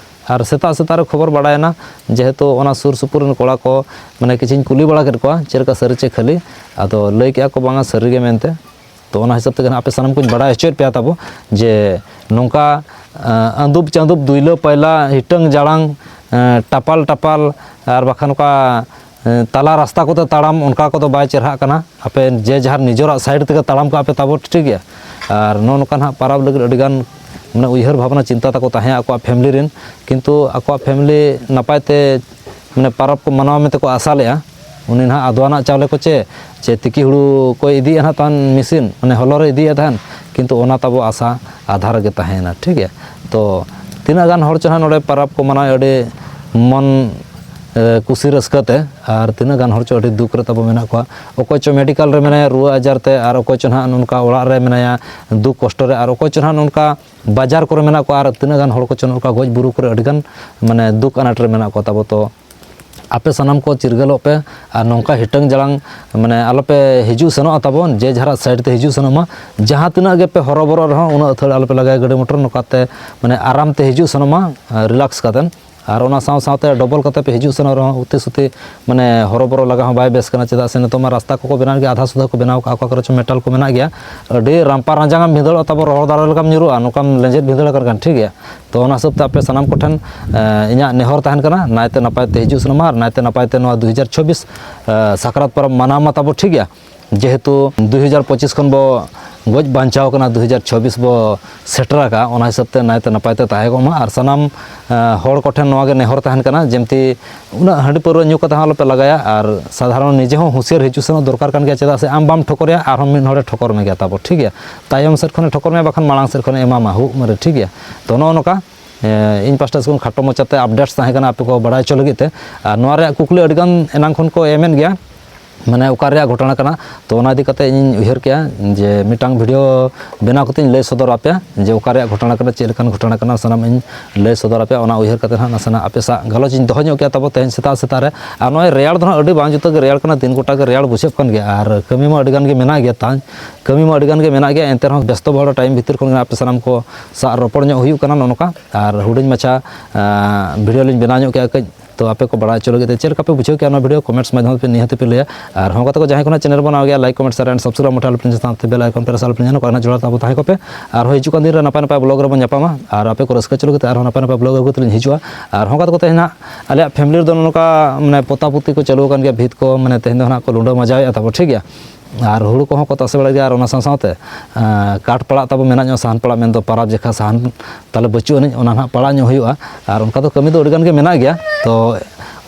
ᱟᱨ ᱥᱮᱛᱟᱜ ᱥᱮᱛᱟᱜ ᱨᱮ ᱠᱷᱚᱵᱚᱨ ᱵᱟᱲᱟᱭᱮᱱᱟ, ᱡᱮᱦᱮᱛᱩ ᱚᱱᱟ ᱥᱩᱨ ᱥᱩᱯᱩᱨ ᱨᱮᱱ ᱠᱚᱲᱟ ᱠᱚ, ᱢᱟᱱᱮ, ᱠᱤᱪᱷᱩᱧ ᱠᱩᱞᱤ ᱵᱟᱲᱟ ᱠᱮᱫ ᱠᱚᱣᱟ, ᱪᱮᱫ ᱞᱮᱠᱟ ᱥᱟᱹᱨᱤ ᱪᱮ ᱠᱷᱟᱹᱞᱤ? ᱟᱫᱚ ᱞᱟᱹᱭ ᱠᱮᱜᱼᱟ ᱠᱚ, ᱵᱟᱝᱟ, ᱥᱟᱹᱨᱤ ᱜᱮ ᱢᱮᱱᱛᱮ᱾ ᱛᱚ ᱚᱱᱟ ᱦᱤᱥᱟᱹᱵ ᱛᱮᱜᱮ ᱱᱟᱦᱟᱜ ᱟᱯᱮ ᱥᱟᱱᱟᱢ ᱠᱚᱧ ᱵᱟᱲᱟᱭ ᱦᱚᱪᱚᱭᱮᱫ ᱯᱮᱭᱟ ᱛᱟᱵᱚ, ᱡᱮ ᱱᱚᱝᱠᱟ, ᱟᱸ, ᱟᱹᱫᱩᱵ ᱪᱟᱹᱫᱩᱵ, ᱫᱩᱭᱞᱟᱹ ᱯᱟᱭᱞᱟ, ᱦᱤᱴᱟᱹᱝ ᱡᱟᱲᱟᱝ, ᱟᱸ, ᱴᱟᱯᱟᱞ ᱴᱟᱯᱟᱞ, ᱟᱨ ᱵᱟᱠᱷᱟᱱ ᱱᱚᱝᱠᱟ, ᱟᱸ, ᱛᱟᱞᱟ ᱨᱟᱥᱛᱟ ᱠᱚᱛᱮ ᱛᱟᱲᱟᱢ, ᱚᱱᱠᱟ ᱠᱚᱫᱚ ᱵᱟᱭ ᱪᱮᱨᱦᱟᱜ ᱠᱟᱱᱟ᱾ ᱟᱯᱮ ᱡᱮ ᱡᱟᱦᱟᱨ ᱱᱤᱡᱮᱨᱟᱜ side ᱛᱮᱜᱮ ᱛᱟᱲᱟᱢ ᱠᱟᱜ ᱯᱮ ᱛᱟᱵᱚ, ᱴᱷᱤᱠ ᱜᱮᱭᱟ? ᱟᱨ ᱱᱚᱜᱼᱚ ᱱᱚᱝᱠᱟ ᱱᱟᱦᱟᱜ ᱯᱟᱨᱟᱵᱽ ᱞᱟᱹᱜᱤᱫ ᱟᱹᱰᱤᱜᱟᱱ, ᱢᱟᱱᱮ, ᱩᱭᱦᱟᱹᱨ ᱵᱷᱟᱵᱽᱱᱟ ᱪᱤᱱᱛᱟ ᱛᱟᱠᱚ ᱛᱟᱦᱮᱸ ᱟᱠᱚᱣᱟᱜ family ᱨᱮᱱ, ᱠᱤᱱᱛᱩ ᱟᱠᱚᱣᱟᱜ family ᱱᱟᱯᱟᱭ ᱛᱮ, ᱢᱟᱱᱮ, ᱯᱟᱨᱟᱵᱽ ᱠᱚ ᱢᱟᱱᱟᱣᱟ ᱢᱮᱱᱛᱮ ᱠᱚ ᱟᱥᱟ ᱞᱮᱜᱼᱟ, ᱩᱱᱤ ᱱᱟᱦᱟᱜ ᱟᱫᱣᱟᱱᱟᱜ ᱪᱟᱣᱞᱮ ᱠᱚ ᱪᱮ, ᱪᱮ ᱛᱤᱠᱤ ᱦᱩᱲᱩ ᱠᱚᱭ ᱤᱫᱤᱭᱮᱫ ᱱᱟᱦᱟᱜ ᱛᱟᱦᱮᱱ ᱢᱮᱥᱤᱱ, ᱢᱟᱱᱮ ᱦᱚᱞᱚᱨᱮ ᱤᱫᱤᱭᱮᱫ ᱛᱟᱦᱮᱱ, ᱠᱤᱱᱛᱩ ᱚᱱᱟ ᱛᱟᱵᱚ ᱟᱥᱟ ᱟᱫᱷᱟ ᱨᱮᱜᱮ ᱛᱟᱦᱮᱸᱭᱮᱱᱟ, ᱴᱷᱤᱠ ᱜᱮᱭᱟ? ᱛᱚ ᱛᱤᱱᱟᱹᱜ ᱜᱟᱱ ᱦᱚᱲ ᱪᱚ ᱱᱟᱦᱟᱜ ᱱᱚᱰᱮ ᱯᱟᱨᱟᱵᱽ ᱠᱚ ᱢᱟᱱᱟᱣ ᱟᱹᱰᱤ ᱢᱚᱱ, ᱮ, ᱠᱩᱥᱤ ᱨᱟᱹᱥᱠᱟᱹ ᱛᱮ, ᱟᱨ ᱛᱤᱱᱟᱹᱜ ᱜᱟᱱ ᱦᱚᱲ ᱪᱚ ᱟᱹᱰᱤ ᱫᱩᱠ ᱨᱮ ᱛᱟᱵᱚ ᱢᱮᱱᱟᱜ ᱠᱚᱣᱟ, ᱚᱠᱚᱭ ᱪᱚ medical ᱨᱮ ᱢᱮᱱᱟᱭᱟ ᱨᱩᱣᱟᱹ ᱟᱡᱟᱨ ᱛᱮ, ᱟᱨ ᱚᱠᱚᱭ ᱪᱚ ᱱᱟᱦᱟᱜ ᱱᱚᱝᱠᱟ ᱚᱲᱟᱜ ᱨᱮ ᱢᱮᱱᱟᱭᱟ ᱫᱩᱠ ᱠᱚᱥᱴᱚ ᱨᱮ, ᱟᱨ ᱚᱠᱚᱭ ᱪᱚ ᱱᱟᱦᱟᱜ ᱱᱚᱝᱠᱟ ᱵᱟᱡᱟᱨ ᱠᱚᱨᱮ ᱢᱮᱱᱟᱜ ᱠᱚᱣᱟ, ᱟᱨ ᱛᱤᱱᱟᱹᱜ ᱜᱟᱱ ᱦᱚᱲ ᱠᱚ ᱪᱚ ᱱᱚᱝᱠᱟ ᱜᱚᱡ ᱵᱩᱨᱩ ᱠᱚᱨᱮ ᱟᱹᱰᱤ ᱜᱟᱱ, ᱢᱟᱱᱮ, ᱫᱩᱠ ᱟᱱᱟᱴ ᱨᱮ ᱢᱮᱱᱟᱜ ᱠᱚᱣᱟ ᱛᱟᱵᱚ᱾ ᱛᱚ ᱟᱯᱮ ᱥᱟᱱᱟᱢ ᱠᱚ ᱪᱤᱨᱜᱟᱹᱞᱚᱜ ᱯᱮ, ᱟᱨ ᱱᱚᱝᱠᱟ ᱦᱤᱴᱟᱹᱝ ᱡᱟᱲᱟᱝ, ᱢᱟᱱᱮ, ᱟᱞᱚᱯᱮ ᱦᱤᱡᱩᱜ ᱥᱮᱱᱚᱜᱼᱟ ᱛᱟᱵᱚᱱ, ᱡᱮ ᱡᱟᱦᱟᱨᱟᱜ side ᱛᱮ ᱦᱤᱡᱩᱜ ᱥᱮᱱᱚᱜ ᱢᱟ᱾ ᱡᱟᱦᱟᱸ ᱛᱤᱱᱟᱹᱜ ᱜᱮᱯᱮ ᱦᱚᱨᱚᱵᱚᱨᱚᱜ ᱨᱮᱦᱚᱸ ᱩᱱᱟᱹᱜ ᱟᱹᱛᱷᱟᱹᱲᱤ ᱟᱞᱚᱯᱮ ᱞᱟᱜᱟᱭᱟ ᱜᱟᱹᱰᱤ ᱢᱚᱴᱚᱨ, ᱱᱚᱝᱠᱟᱛᱮ, ᱢᱟᱱᱮ, ᱟᱨᱟᱢ ᱛᱮ ᱦᱤᱡᱩᱜ ᱥᱮᱱᱚᱜ ᱢᱟ, relax ᱠᱟᱛᱮᱱ᱾ ᱟᱨ ᱚᱱᱟ ᱥᱟᱶ ᱥᱟᱶᱛᱮ double ᱠᱟᱛᱮ ᱯᱮ ᱦᱤᱡᱩᱜ ᱥᱮᱱᱚᱜ ᱨᱮᱦᱚᱸ ᱩᱛᱤ ᱥᱩᱛᱤ, ᱢᱟᱱᱮ, ᱦᱚᱨᱚᱵᱚᱨᱚ ᱞᱟᱜᱟ ᱦᱚᱸ ᱵᱟᱭ ᱵᱮᱥ ᱠᱟᱱᱟ᱾ ᱪᱮᱫᱟᱜ ᱥᱮ ᱱᱤᱛᱚᱜ ᱢᱟ ᱨᱟᱥᱛᱟ ᱠᱚᱠᱚ ᱵᱮᱱᱟᱣ ᱜᱮᱭᱟ, ᱟᱫᱷᱟ ᱥᱩᱫᱷᱟᱹ ᱠᱚ ᱵᱮᱱᱟᱣ ᱠᱟᱜᱼᱟ, ᱚᱠᱟ ᱠᱚᱨᱮ ᱪᱚ metal ᱠᱚ ᱢᱮᱱᱟᱜ ᱜᱮᱭᱟ, ᱟᱹᱰᱤ ᱨᱟᱢᱯᱟ ᱨᱟᱸᱡᱟᱝ ᱮᱢ ᱵᱷᱤᱸᱫᱟᱹᱲᱚᱜᱼᱟ ᱛᱟᱵᱚ, ᱨᱚᱦᱚᱲ ᱫᱟᱨᱮ ᱞᱮᱠᱟᱢ ᱧᱩᱨᱩᱜᱼᱟ, ᱱᱚᱝᱠᱟᱢ ᱞᱮᱸᱡᱮᱫ ᱵᱷᱤᱸᱫᱟᱹᱲ ᱟᱠᱟᱱ ᱠᱷᱟᱱ, ᱴᱷᱤᱠ ᱜᱮᱭᱟ? ᱛᱚ ᱚᱱᱟ ᱦᱤᱥᱟᱹᱵ ᱛᱮ ᱟᱯᱮ ᱥᱟᱱᱟᱢ ᱠᱚᱴᱷᱮᱱ, ᱮ, ᱤᱧᱟᱹᱜ ᱱᱮᱦᱚᱨ ᱛᱟᱦᱮᱱ ᱠᱟᱱᱟ, ᱱᱟᱭᱛᱮ ᱱᱟᱯᱟᱭ ᱛᱮ ᱦᱤᱡᱩᱜ ᱥᱮᱱᱚᱜ ᱢᱟ, ᱟᱨ ᱱᱟᱭᱛᱮ ᱱᱟᱯᱟᱭ ᱛᱮ ᱱᱚᱣᱟ ᱫᱩ ᱦᱟᱡᱟᱨ ᱪᱷᱚᱵᱵᱤᱥ, ᱮ, ᱥᱟᱠᱨᱟᱛ ᱯᱚᱨᱚᱵᱽ ᱢᱟᱱᱟᱣ ᱢᱟ ᱛᱟᱵᱚ, ᱴᱷᱤᱠ ᱜᱮᱭᱟ? ᱡᱮᱦᱮᱛᱩ ᱫᱩ ᱦᱟᱡᱟᱨ ᱯᱚᱸᱪᱤᱥ ᱠᱷᱚᱱ ᱵᱚ ᱜᱚᱡ ᱵᱟᱧᱪᱟᱣ ᱠᱟᱱᱟ, ᱫᱩ ᱦᱟᱡᱟᱨ ᱪᱷᱚᱵᱵᱤᱥ ᱵᱚ ᱥᱮᱴᱮᱨ ᱟᱠᱟᱫᱼᱟ, ᱚᱱᱟ ᱦᱤᱥᱟᱹᱵ ᱛᱮ ᱱᱟᱭᱛᱮ ᱱᱟᱯᱟᱭ ᱛᱮ ᱛᱟᱦᱮᱸ ᱠᱚᱜ ᱢᱟ᱾ ᱟᱨ ᱥᱟᱱᱟᱢ, ᱮ, ᱦᱚᱲ ᱠᱚᱴᱷᱮᱱ ᱱᱚᱣᱟ ᱜᱮ ᱱᱮᱦᱚᱨ ᱛᱟᱦᱮᱱ ᱠᱟᱱᱟ, ᱡᱮᱢᱛᱤ ᱩᱱᱟᱹᱜ ᱦᱟᱺᱰᱤ ᱯᱟᱹᱣᱨᱟᱹ ᱧᱩ ᱠᱟᱛᱮ ᱦᱚᱸ ᱟᱞᱚᱯᱮ ᱞᱟᱜᱟᱭᱟ, ᱟᱨ ᱥᱟᱫᱷᱟᱨᱚᱱ ᱱᱤᱡᱮ ᱦᱚᱸ ᱦᱩᱸᱥᱤᱭᱟᱹᱨ ᱦᱤᱡᱩᱜ ᱥᱮᱱᱚᱜ ᱫᱚᱨᱠᱟᱨ ᱠᱟᱱ ᱜᱮᱭᱟ, ᱪᱮᱫᱟᱜ ᱥᱮ ᱟᱢ ᱵᱟᱢ ᱴᱷᱚᱠᱚᱨᱮᱭᱟ, ᱟᱨᱦᱚᱸ ᱢᱤᱫ ᱦᱚᱲᱮ ᱴᱷᱚᱠᱚᱨ ᱢᱮ ᱜᱮᱭᱟ ᱛᱟᱵᱚ, ᱴᱷᱤᱠ ᱜᱮᱭᱟ? ᱛᱟᱭᱚᱢ ᱥᱮᱫ ᱠᱷᱚᱱᱮ ᱴᱷᱚᱠᱚᱨ ᱢᱮᱭᱟ, ᱵᱟᱠᱷᱟᱱ ᱢᱟᱲᱟᱝ ᱥᱮᱫ ᱠᱷᱚᱱᱮ ᱮᱢᱟᱢᱟ, ᱦᱩᱜ ᱢᱟᱨᱮ, ᱴᱷᱤᱠ ᱜᱮᱭᱟ? ᱛᱚ, ᱱᱚᱜᱼᱚ ᱱᱚᱝᱠᱟ, ᱮ, ᱤᱧ ᱯᱟᱥᱴᱟ ᱥᱮᱫ ᱠᱷᱚᱱ ᱠᱷᱟᱴᱚ ᱢᱟᱪᱷᱟᱛᱮ updates ᱛᱟᱦᱮᱸ ᱠᱟᱱᱟ, ᱟᱯᱮ ᱠᱚ ᱵᱟᱲᱟᱭ ᱦᱚᱪᱚ ᱞᱟᱹᱜᱤᱫ ᱛᱮ᱾ ᱟᱨ ᱱᱚᱣᱟ ᱨᱮᱭᱟᱜ ᱠᱩᱠᱞᱤ ᱟᱹᱰᱤᱜᱟᱱ ᱮᱱᱟᱝ ᱠᱷᱚᱱ ᱠᱚ ᱮᱢᱮᱫ ᱜᱮᱭᱟ, ᱢᱟᱱᱮ ᱚᱠᱟ ᱨᱮᱭᱟᱜ ᱜᱷᱚᱴᱚᱱᱟ ᱠᱟᱱᱟ᱾ ᱛᱚ, ᱚᱱᱟ ᱤᱫᱤ ᱠᱟᱛᱮ ᱤᱧᱤᱧ ᱩᱭᱦᱟᱹᱨ ᱠᱮᱜᱼᱟ ᱡᱮ ᱢᱤᱫᱴᱟᱝ video ᱵᱮᱱᱟᱣ ᱠᱟᱛᱮᱧ ᱞᱟᱹᱭ ᱥᱚᱫᱚᱨ ᱟᱯᱮᱭᱟ ᱡᱮ ᱚᱠᱟ ᱨᱮᱭᱟᱜ ᱜᱷᱚᱴᱚᱱᱟ ᱠᱟᱱᱟ, ᱪᱮᱫ ᱞᱮᱠᱟᱱ ᱜᱷᱚᱴᱚᱱᱟ ᱠᱟᱱᱟ, ᱥᱟᱱᱟᱢ ᱤᱧ ᱞᱟᱹᱭ ᱥᱚᱫᱚᱨ ᱟᱯᱮᱭᱟ᱾ ᱚᱱᱟ ᱩᱭᱦᱟᱹᱨ ᱠᱟᱛᱮ ᱦᱟᱸᱜ ᱱᱟᱥᱮᱱᱟᱜ ᱟᱯᱮ ᱥᱟᱶ ᱜᱟᱞᱚᱪ ᱤᱧ ᱫᱚᱦᱚ ᱧᱚᱜ ᱠᱮᱜᱼᱟ ᱛᱟᱵᱚ ᱛᱮᱦᱮᱧ ᱥᱮᱛᱟᱜ ᱥᱮᱛᱟᱜ ᱨᱮ᱾ ᱟᱨ ᱱᱚᱜᱼᱚᱭ ᱨᱮᱭᱟᱲ ᱫᱚ ᱦᱟᱸᱜ ᱟᱹᱰᱤ ᱵᱟᱝ ᱡᱩᱛᱟᱹ ᱜᱮ ᱨᱮᱭᱟᱲ ᱠᱟᱱᱟ, ᱫᱤᱱ ᱜᱚᱴᱟ ᱜᱮ ᱨᱮᱭᱟᱲ ᱵᱩᱡᱷᱟᱹᱜ ᱠᱟᱱ ᱜᱮᱭᱟ, ᱟᱨ ᱠᱟᱹᱢᱤ ᱢᱟ ᱟᱹᱰᱤ ᱜᱟᱱ ᱜᱮ ᱢᱮᱱᱟᱜ ᱜᱮᱭᱟ, ᱛᱟᱦᱮᱸ ᱠᱟᱹᱢᱤ ᱢᱟ ᱟᱹᱰᱤ ᱜᱟᱱ ᱜᱮ ᱢᱮᱱᱟᱜ ᱜᱮᱭᱟ, ᱮᱱᱛᱮ ᱨᱮᱦᱚᱸ ᱵᱮᱥᱛᱚ ᱵᱚᱦᱩᱞ time ᱵᱷᱤᱛᱤᱨ ᱠᱷᱚᱱ ᱜᱮ ᱟᱯᱮ ᱥᱟᱱᱟᱢ ᱠᱚ ᱥᱟᱶ ᱨᱚᱯᱚᱲ ᱧᱚᱜ ᱦᱩᱭᱩᱜ ᱠᱟᱱᱟ ᱱᱚᱜᱼᱚ ᱱᱚᱝᱠᱟ᱾ ᱟᱨ ᱦᱩᱰᱤᱧ ᱢᱟᱪᱷᱟ, ᱟᱸ, video ᱞᱤᱧ ᱵᱮᱱᱟᱣ ᱧᱚᱜ ᱠᱮᱜᱼᱟ ᱠᱟᱹᱡ, ᱛᱚ ᱟᱯᱮ ᱠᱚ ᱵᱟᱲᱟᱭ ᱦᱚᱪᱚ ᱞᱟᱹᱜᱤᱫ ᱛᱮ ᱪᱮᱫ ᱞᱮᱠᱟ ᱯᱮ ᱵᱩᱡᱷᱟᱹᱣ ᱠᱮᱜᱼᱟ ᱱᱚᱣᱟ video, comments ᱢᱟᱫᱽᱫᱷᱚᱢ ᱛᱮ ᱱᱤᱦᱟᱹᱛ ᱯᱮ ᱞᱟᱹᱭᱟ᱾ ᱟᱨ ᱦᱚᱸ ᱜᱟᱛᱮ ᱠᱚ, ᱡᱟᱦᱟᱸᱭ ᱠᱚ ᱱᱟᱜ channel ᱵᱚᱱ ᱱᱟᱣᱟ ᱜᱮᱭᱟ, like, comment, share and subscribe ᱢᱚᱴᱷᱟ ᱟᱞᱚᱯᱮ ᱥᱟᱶᱛᱮ bell icon press ᱟᱞᱚᱯᱮ ᱧᱟᱢᱟ, ᱱᱚᱝᱠᱟ ᱡᱚᱲᱟᱣ ᱛᱟᱵᱚ ᱛᱟᱦᱮᱸ ᱠᱚᱯᱮ᱾ ᱟᱨᱦᱚᱸ ᱦᱤᱡᱩᱜ ᱠᱟᱱ ᱫᱤᱱ ᱨᱮ ᱱᱟᱯᱟᱭ ᱱᱟᱯᱟᱭ vlog ᱨᱮᱵᱚᱱ ᱧᱟᱯᱟᱢᱟ, ᱟᱨ ᱟᱯᱮ ᱠᱚ ᱨᱟᱹᱥᱠᱟᱹ ᱦᱚᱪᱚ ᱞᱟᱹᱜᱤᱫ ᱛᱮ ᱟᱨᱦᱚᱸ ᱱᱟᱯᱟᱭ ᱱᱟᱯᱟᱭ vlog ᱟᱹᱜᱩ ᱠᱟᱛᱮ ᱞᱤᱧ ᱦᱤᱡᱩᱜᱼᱟ᱾ ᱟᱨ ᱦᱚᱸ ᱜᱟᱛᱮ ᱠᱚ, ᱛᱮᱦᱮᱧ ᱦᱟᱸᱜ ᱟᱞᱮᱭᱟᱜ family ᱨᱮᱫᱚ ᱱᱚᱜᱼᱚ ᱱᱚᱝᱠᱟ, ᱢᱟᱱᱮ, ᱯᱚᱛᱟ ᱯᱩᱛᱤ ᱠᱚ ᱪᱟᱹᱞᱩ ᱟᱠᱟᱱ ᱜᱮᱭᱟ, ᱵᱷᱤᱛ ᱠᱚ, ᱢᱟᱱᱮ, ᱛᱮᱦᱮᱧ ᱫᱚ ᱦᱟᱸᱜ ᱠᱚ ᱞᱩᱰᱟᱹ ᱢᱟᱡᱟᱣᱮᱫᱼᱟ ᱛᱟᱵᱚ, ᱴᱷᱤᱠ ᱜᱮᱭᱟ? ᱟᱨ ᱦᱩᱲᱩ ᱠᱚᱦᱚᱸ ᱠᱚ ᱛᱟᱥᱮ ᱵᱟᱲᱟᱭ ᱜᱮᱭᱟ, ᱟᱨ ᱚᱱᱟ ᱥᱟᱶ ᱥᱟᱶᱛᱮ, ᱟᱸ, ᱠᱟᱴ ᱯᱟᱲᱟᱜ ᱛᱟᱵᱚ ᱢᱮᱱᱟᱜ ᱧᱚᱜ, ᱥᱟᱦᱟᱱ ᱯᱟᱲᱟᱜ ᱢᱮᱱᱫᱚ ᱯᱟᱨᱟᱵᱽ ᱡᱮᱠᱷᱟ ᱥᱟᱦᱟᱱ ᱛᱟᱞᱮ ᱵᱟᱹᱪᱩᱜ ᱟᱹᱱᱤᱡ, ᱚᱱᱟ ᱱᱟᱦᱟᱜ ᱯᱟᱲᱟᱜ ᱧᱚᱜ ᱦᱩᱭᱩᱜᱼᱟ᱾ ᱟᱨ ᱚᱱᱠᱟ ᱫᱚ ᱠᱟᱹᱢᱤ ᱫᱚ ᱟᱹᱰᱤ ᱜᱟᱱ ᱜᱮ ᱢᱮᱱᱟᱜ ᱜᱮᱭᱟ᱾ ᱛᱚ,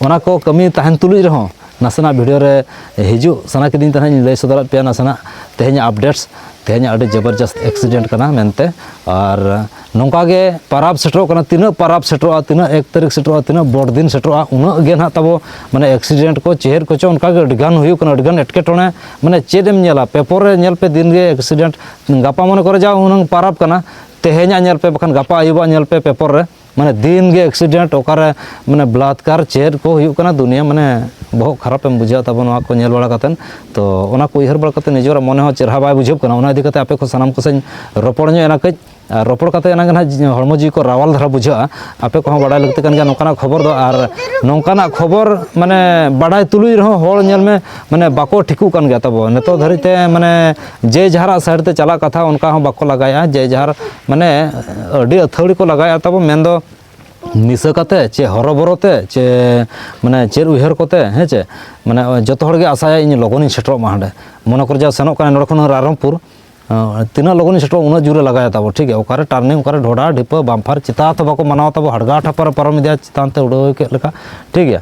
ᱚᱱᱟ ᱠᱚ ᱠᱟᱹᱢᱤ ᱛᱟᱦᱮᱱ ᱛᱩᱞᱩᱡ ᱨᱮᱦᱚᱸ ᱱᱟᱥᱮᱱᱟᱜ video ᱨᱮ ᱦᱤᱡᱩᱜ ᱥᱟᱱᱟ ᱠᱤᱫᱤᱧ ᱛᱟᱦᱮᱸᱫ, ᱤᱧ ᱞᱟᱹᱭ ᱥᱚᱫᱚᱨᱟᱫ ᱯᱮᱭᱟ ᱱᱟᱥᱮᱱᱟᱜ ᱛᱮᱦᱮᱧᱟᱜ updates, ᱛᱮᱦᱮᱧᱟᱜ ᱟᱹᱰᱤ ᱡᱚᱵᱚᱨᱡᱚᱥᱛ accident ᱠᱟᱱᱟ ᱢᱮᱱᱛᱮ᱾ ᱟᱨ ᱱᱚᱝᱠᱟ ᱜᱮ ᱯᱟᱨᱟᱵᱽ ᱥᱮᱴᱮᱨᱚᱜ ᱠᱟᱱᱟ, ᱛᱤᱱᱟᱹᱜ ᱯᱟᱨᱟᱵᱽ ᱥᱮᱴᱮᱨᱚᱜᱼᱟ, ᱛᱤᱱᱟᱹᱜ ᱮᱠ ᱛᱟᱹᱨᱤᱠᱷ ᱥᱮᱴᱮᱨᱚᱜᱼᱟ, ᱛᱤᱱᱟᱹᱜ ᱵᱚᱲ ᱫᱤᱱ ᱥᱮᱴᱮᱨᱚᱜᱼᱟ, ᱩᱱᱟᱹᱜ ᱜᱮ ᱱᱟᱦᱟᱜ ᱛᱟᱵᱚ, ᱢᱟᱱᱮ, accident ᱠᱚ ᱪᱮᱫ ᱠᱚᱪᱚ ᱚᱱᱠᱟ ᱜᱮ ᱟᱹᱰᱤ ᱜᱟᱱ ᱦᱩᱭᱩᱜ ᱠᱟᱱᱟ, ᱟᱹᱰᱤ ᱜᱟᱱ ᱮᱴᱠᱮᱴᱚᱬᱮ᱾ ᱢᱟᱱᱮ, ᱪᱮᱫ ᱮᱢ ᱧᱮᱞᱟ, paper ᱨᱮ ᱧᱮᱞ ᱯᱮ, ᱫᱤᱱ ᱜᱮ accident᱾ ᱜᱟᱯᱟ ᱢᱚᱱᱮ ᱠᱚᱨᱮ ᱡᱟ ᱦᱩᱱᱟᱹᱝ ᱯᱟᱨᱟᱵᱽ ᱠᱟᱱᱟ, ᱛᱮᱦᱮᱧᱟᱜ ᱧᱮᱞ ᱯᱮ, ᱵᱟᱠᱷᱟᱱ ᱜᱟᱯᱟ ᱟᱹᱭᱩᱵᱟᱜ ᱧᱮᱞ ᱯᱮ paper ᱨᱮ, ᱢᱟᱱᱮ, ᱫᱤᱱ ᱜᱮ accident, ᱚᱠᱟᱨᱮ, ᱢᱟᱱᱮ, ᱵᱞᱟᱛᱠᱟᱨ ᱪᱮᱫ ᱠᱚ ᱦᱩᱭᱩᱜ ᱠᱟᱱᱟ, ᱫᱩᱱᱤᱭᱟᱹ, ᱢᱟᱱᱮ, ᱵᱚᱦᱚᱜ ᱠᱷᱟᱨᱟᱯ ᱮᱢ ᱵᱩᱡᱷᱟᱹᱣᱟ ᱛᱟᱵᱚ ᱱᱚᱣᱟ ᱠᱚ ᱧᱮᱞ ᱵᱟᱲᱟ ᱠᱟᱛᱮᱫ᱾ ᱛᱚ, ᱚᱱᱟ ᱠᱚ ᱩᱭᱦᱟᱹᱨ ᱵᱟᱲᱟ ᱠᱟᱛᱮᱫ ᱱᱤᱡᱮᱨᱟᱜ ᱢᱚᱱᱮ ᱦᱚᱸ ᱪᱮᱦᱨᱟ ᱵᱟᱭ ᱵᱩᱡᱷᱟᱹᱜ ᱠᱟᱱᱟ᱾ ᱚᱱᱟ ᱤᱫᱤ ᱠᱟᱛᱮᱫ ᱟᱯᱮ ᱠᱚ ᱥᱟᱱᱟᱢ ᱠᱚ ᱥᱟᱶ ᱤᱧ ᱨᱚᱯᱚᱲ ᱧᱚᱜ ᱮᱱᱟ ᱠᱟᱹᱡ᱾ ᱟᱨ ᱨᱚᱯᱚᱲ ᱠᱟᱛᱮᱫ ᱮᱱᱟᱝ ᱜᱮ ᱱᱟᱦᱟᱜ ᱦᱚᱲᱢᱚ ᱡᱤᱣᱤ ᱠᱚ ᱨᱟᱣᱟᱞ ᱫᱷᱟᱨᱟ ᱵᱩᱡᱷᱟᱹᱜᱼᱟ᱾ ᱟᱯᱮ ᱠᱚᱦᱚᱸ ᱵᱟᱲᱟᱭ ᱞᱟᱹᱠᱛᱤ ᱠᱟᱱ ᱜᱮᱭᱟ ᱱᱚᱝᱠᱟᱱᱟᱜ ᱠᱷᱚᱵᱚᱨ ᱫᱚ᱾ ᱟᱨ ᱱᱚᱝᱠᱟᱱᱟᱜ ᱠᱷᱚᱵᱚᱨ, ᱢᱟᱱᱮ, ᱵᱟᱰᱟᱭ ᱛᱩᱞᱩᱡ ᱨᱮᱦᱚᱸ ᱦᱚᱲ, ᱧᱮᱞ ᱢᱮ, ᱢᱟᱱᱮ, ᱵᱟᱠᱚ ᱴᱷᱤᱠᱚᱜ ᱠᱟᱱ ᱜᱮᱭᱟ ᱛᱟᱵᱚ᱾ ᱱᱤᱛᱚᱜ ᱫᱷᱟᱹᱨᱤᱡ ᱛᱮ, ᱢᱟᱱᱮ, ᱡᱮ ᱡᱟᱦᱟᱨᱟᱜ side ᱛᱮ ᱪᱟᱞᱟᱜ ᱠᱟᱛᱷᱟ, ᱚᱱᱠᱟ ᱦᱚᱸ ᱵᱟᱠᱚ ᱞᱟᱜᱟᱭᱮᱫᱼᱟ᱾ ᱡᱮ ᱡᱟᱦᱟᱨ, ᱢᱟᱱᱮ, ᱟᱹᱰᱤ ᱟᱹᱛᱷᱟᱹᱣᱲᱤ ᱠᱚ ᱞᱟᱜᱟᱭᱮᱫᱼᱟ ᱛᱟᱵᱚ, ᱢᱮᱱᱫᱚ ᱱᱤᱥᱟᱹ ᱠᱟᱛᱮ, ᱪᱮ ᱦᱚᱨᱚᱵᱚᱨᱚ ᱛᱮ, ᱪᱮ, ᱢᱟᱱᱮ, ᱪᱮᱫ ᱩᱭᱦᱟᱹᱨ ᱠᱚᱛᱮ, ᱦᱮᱸ ᱪᱮ? ᱢᱟᱱᱮ, ᱡᱚᱛᱚ ᱦᱚᱲ ᱜᱮ ᱟᱥᱟᱭᱟ ᱤᱧ ᱞᱚᱜᱚᱱᱤᱧ ᱥᱮᱴᱮᱨᱚᱜ ᱢᱟ ᱦᱟᱸᱰᱮ᱾ ᱢᱚᱱᱮ ᱠᱚᱨ ᱡᱟ ᱥᱮᱱᱚᱜ ᱠᱟᱱᱟ ᱱᱚᱰᱮ ᱠᱷᱚᱱ ᱨᱟᱭᱨᱚᱝᱯᱩᱨ, ᱛᱤᱱᱟᱹᱜ ᱞᱚᱜᱚᱱ ᱥᱮᱴᱮᱨᱚᱜ, ᱩᱱᱟᱹᱜ ᱡᱳᱨᱮ ᱞᱟᱜᱟᱭᱟ ᱛᱟᱵᱚ, ᱴᱷᱤᱠ ᱜᱮᱭᱟ᱾ ᱚᱠᱟᱨᱮ ᱴᱟᱨᱱᱤᱝ, ᱚᱠᱟᱨᱮ ᱰᱷᱚᱰᱟ ᱰᱷᱤᱯᱟᱹ ᱵᱟᱢᱯᱷᱟᱨ ᱪᱮᱛᱟᱱ ᱛᱮ ᱵᱟᱠᱚ ᱢᱟᱱᱟᱣ ᱛᱟᱵᱚ, ᱦᱟᱰᱜᱟ ᱴᱷᱟᱯᱟᱨᱮ ᱯᱟᱨᱚᱢ ᱤᱫᱤᱭᱟ ᱪᱮᱛᱟᱱ ᱛᱮ ᱩᱰᱟᱹᱣ ᱠᱮᱫ ᱞᱮᱠᱟ, ᱴᱷᱤᱠ ᱜᱮᱭᱟ᱾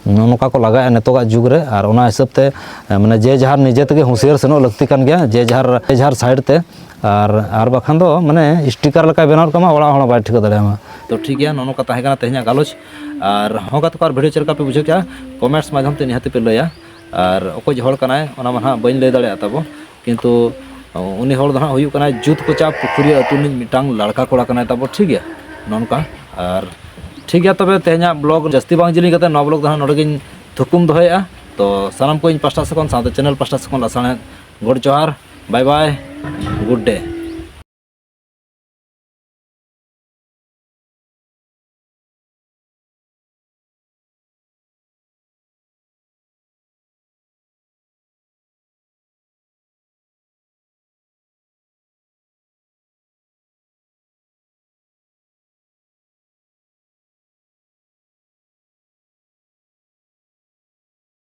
ᱱᱚᱜᱼᱚ ᱱᱚᱝᱠᱟ ᱠᱚ ᱞᱟᱜᱟᱭᱮᱫᱼᱟ ᱱᱤᱛᱚᱜᱟᱜ ᱡᱩᱜᱽ ᱨᱮ᱾ ᱟᱨ ᱚᱱᱟ ᱦᱤᱥᱟᱹᱵ ᱛᱮ ᱢᱟᱱᱮ ᱡᱮ ᱡᱟᱦᱟᱨ ᱱᱤᱡᱮ ᱛᱮᱜᱮ ᱦᱩᱸᱥᱤᱭᱟᱹᱨ ᱥᱮᱱᱚᱜ ᱞᱟᱹᱠᱛᱤ ᱠᱟᱱ ᱜᱮᱭᱟ, ᱡᱮ ᱡᱟᱦᱟᱨ ᱡᱮ ᱡᱟᱦᱟᱨ ᱥᱟᱭᱤᱰ ᱛᱮ᱾ ᱟᱨ ᱟᱨ ᱵᱟᱠᱷᱟᱱ ᱫᱚ ᱢᱟᱱᱮ ᱥᱴᱤᱠᱟᱨ ᱞᱮᱠᱟᱭ ᱵᱮᱱᱟᱣ ᱠᱟᱢᱟ, ᱚᱲᱟᱜ ᱦᱚᱲ ᱦᱚᱸ ᱵᱟᱭ ᱴᱷᱤᱠᱟᱹ ᱫᱟᱲᱮᱭᱟᱢᱟ᱾ ᱛᱚ ᱴᱷᱤᱠ ᱜᱮᱭᱟ, ᱱᱚᱜᱼᱚ ᱱᱚᱝᱠᱟ ᱛᱟᱦᱮᱸ ᱠᱟᱱᱟ ᱛᱮᱦᱮᱧᱟᱜ ᱜᱟᱞᱚᱪ᱾ ᱟᱨ ᱦᱚᱸ ᱜᱟᱛᱮ ᱠᱚ, ᱟᱨ ᱵᱷᱤᱰᱤᱭᱳ ᱪᱮᱫ ᱞᱮᱠᱟ ᱯᱮ ᱵᱩᱡᱷᱟᱹᱣ ᱠᱮᱜᱼᱟ, ᱠᱚᱢᱮᱱᱴᱥ ᱢᱟᱫᱽᱫᱷᱚᱢ ᱛᱮ ᱱᱤᱦᱟᱹᱛ ᱯᱮ ᱞᱟᱹᱭᱟ᱾ ᱟᱨ ᱚᱠᱚᱭ ᱡᱮ ᱦᱚᱲ ᱠᱟᱱᱟᱭ, ᱚᱱᱟ ᱢᱟ ᱱᱟᱦᱟᱜ ᱵᱟᱹᱧ ᱞᱟᱹᱭ ᱫᱟᱲᱮᱭᱟᱜᱼᱟ ᱛᱟᱵᱚ, ᱠᱤᱱᱛᱩ ᱩᱱᱤ ᱦᱚᱲ ᱫᱚ ᱱᱟᱦᱟᱜ ᱦᱩᱭᱩᱜ ᱠᱟᱱᱟᱭ ᱡᱩᱛ ᱠᱚᱪᱟ ᱯᱩᱠᱷᱩᱨᱤᱭᱟᱹ ᱟᱹᱛᱩ ᱨᱤᱱᱤᱡ ᱢᱤᱫᱴᱟᱝ ᱞᱟᱲᱠᱟ ᱠᱚᱲᱟ ᱠᱟᱱᱟᱭ ᱛᱟᱵᱚ, ᱴᱷᱤᱠ ᱜᱮᱭᱟ᱾ ᱱᱚᱜᱼᱚ ᱱᱚᱝᱠᱟ᱾ ᱟᱨ ᱴᱷᱤᱠ ᱜᱮᱭᱟ, ᱛᱚᱵᱮ ᱛᱮᱦᱮᱧᱟᱜ ᱵᱞᱚᱜ ᱡᱟᱹᱥᱛᱤ ᱵᱟᱝ ᱡᱤᱞᱤᱧ ᱠᱟᱛᱮ ᱱᱚᱣᱟ ᱵᱞᱚᱜ ᱫᱚ ᱱᱟᱦᱟᱜ ᱱᱚᱰᱮ ᱜᱤᱧ ᱛᱷᱩᱠᱩᱢ ᱫᱚᱦᱚᱭᱮᱫᱼᱟ᱾ ᱛᱚ ᱥᱟᱱᱟᱢ ᱠᱚ ᱤᱧ ᱯᱟᱥᱴᱟ ᱥᱮᱫ ᱠᱷᱚᱱ, ᱥᱟᱶᱛᱮ ᱪᱮᱱᱮᱞ ᱯᱟᱥᱴᱟ ᱥᱮᱫ ᱠᱷᱚᱱ ᱞᱟᱥᱟᱲᱦᱮᱫ ᱜᱚᱰ ᱡᱚᱦᱟᱨ, bye bye, good day᱾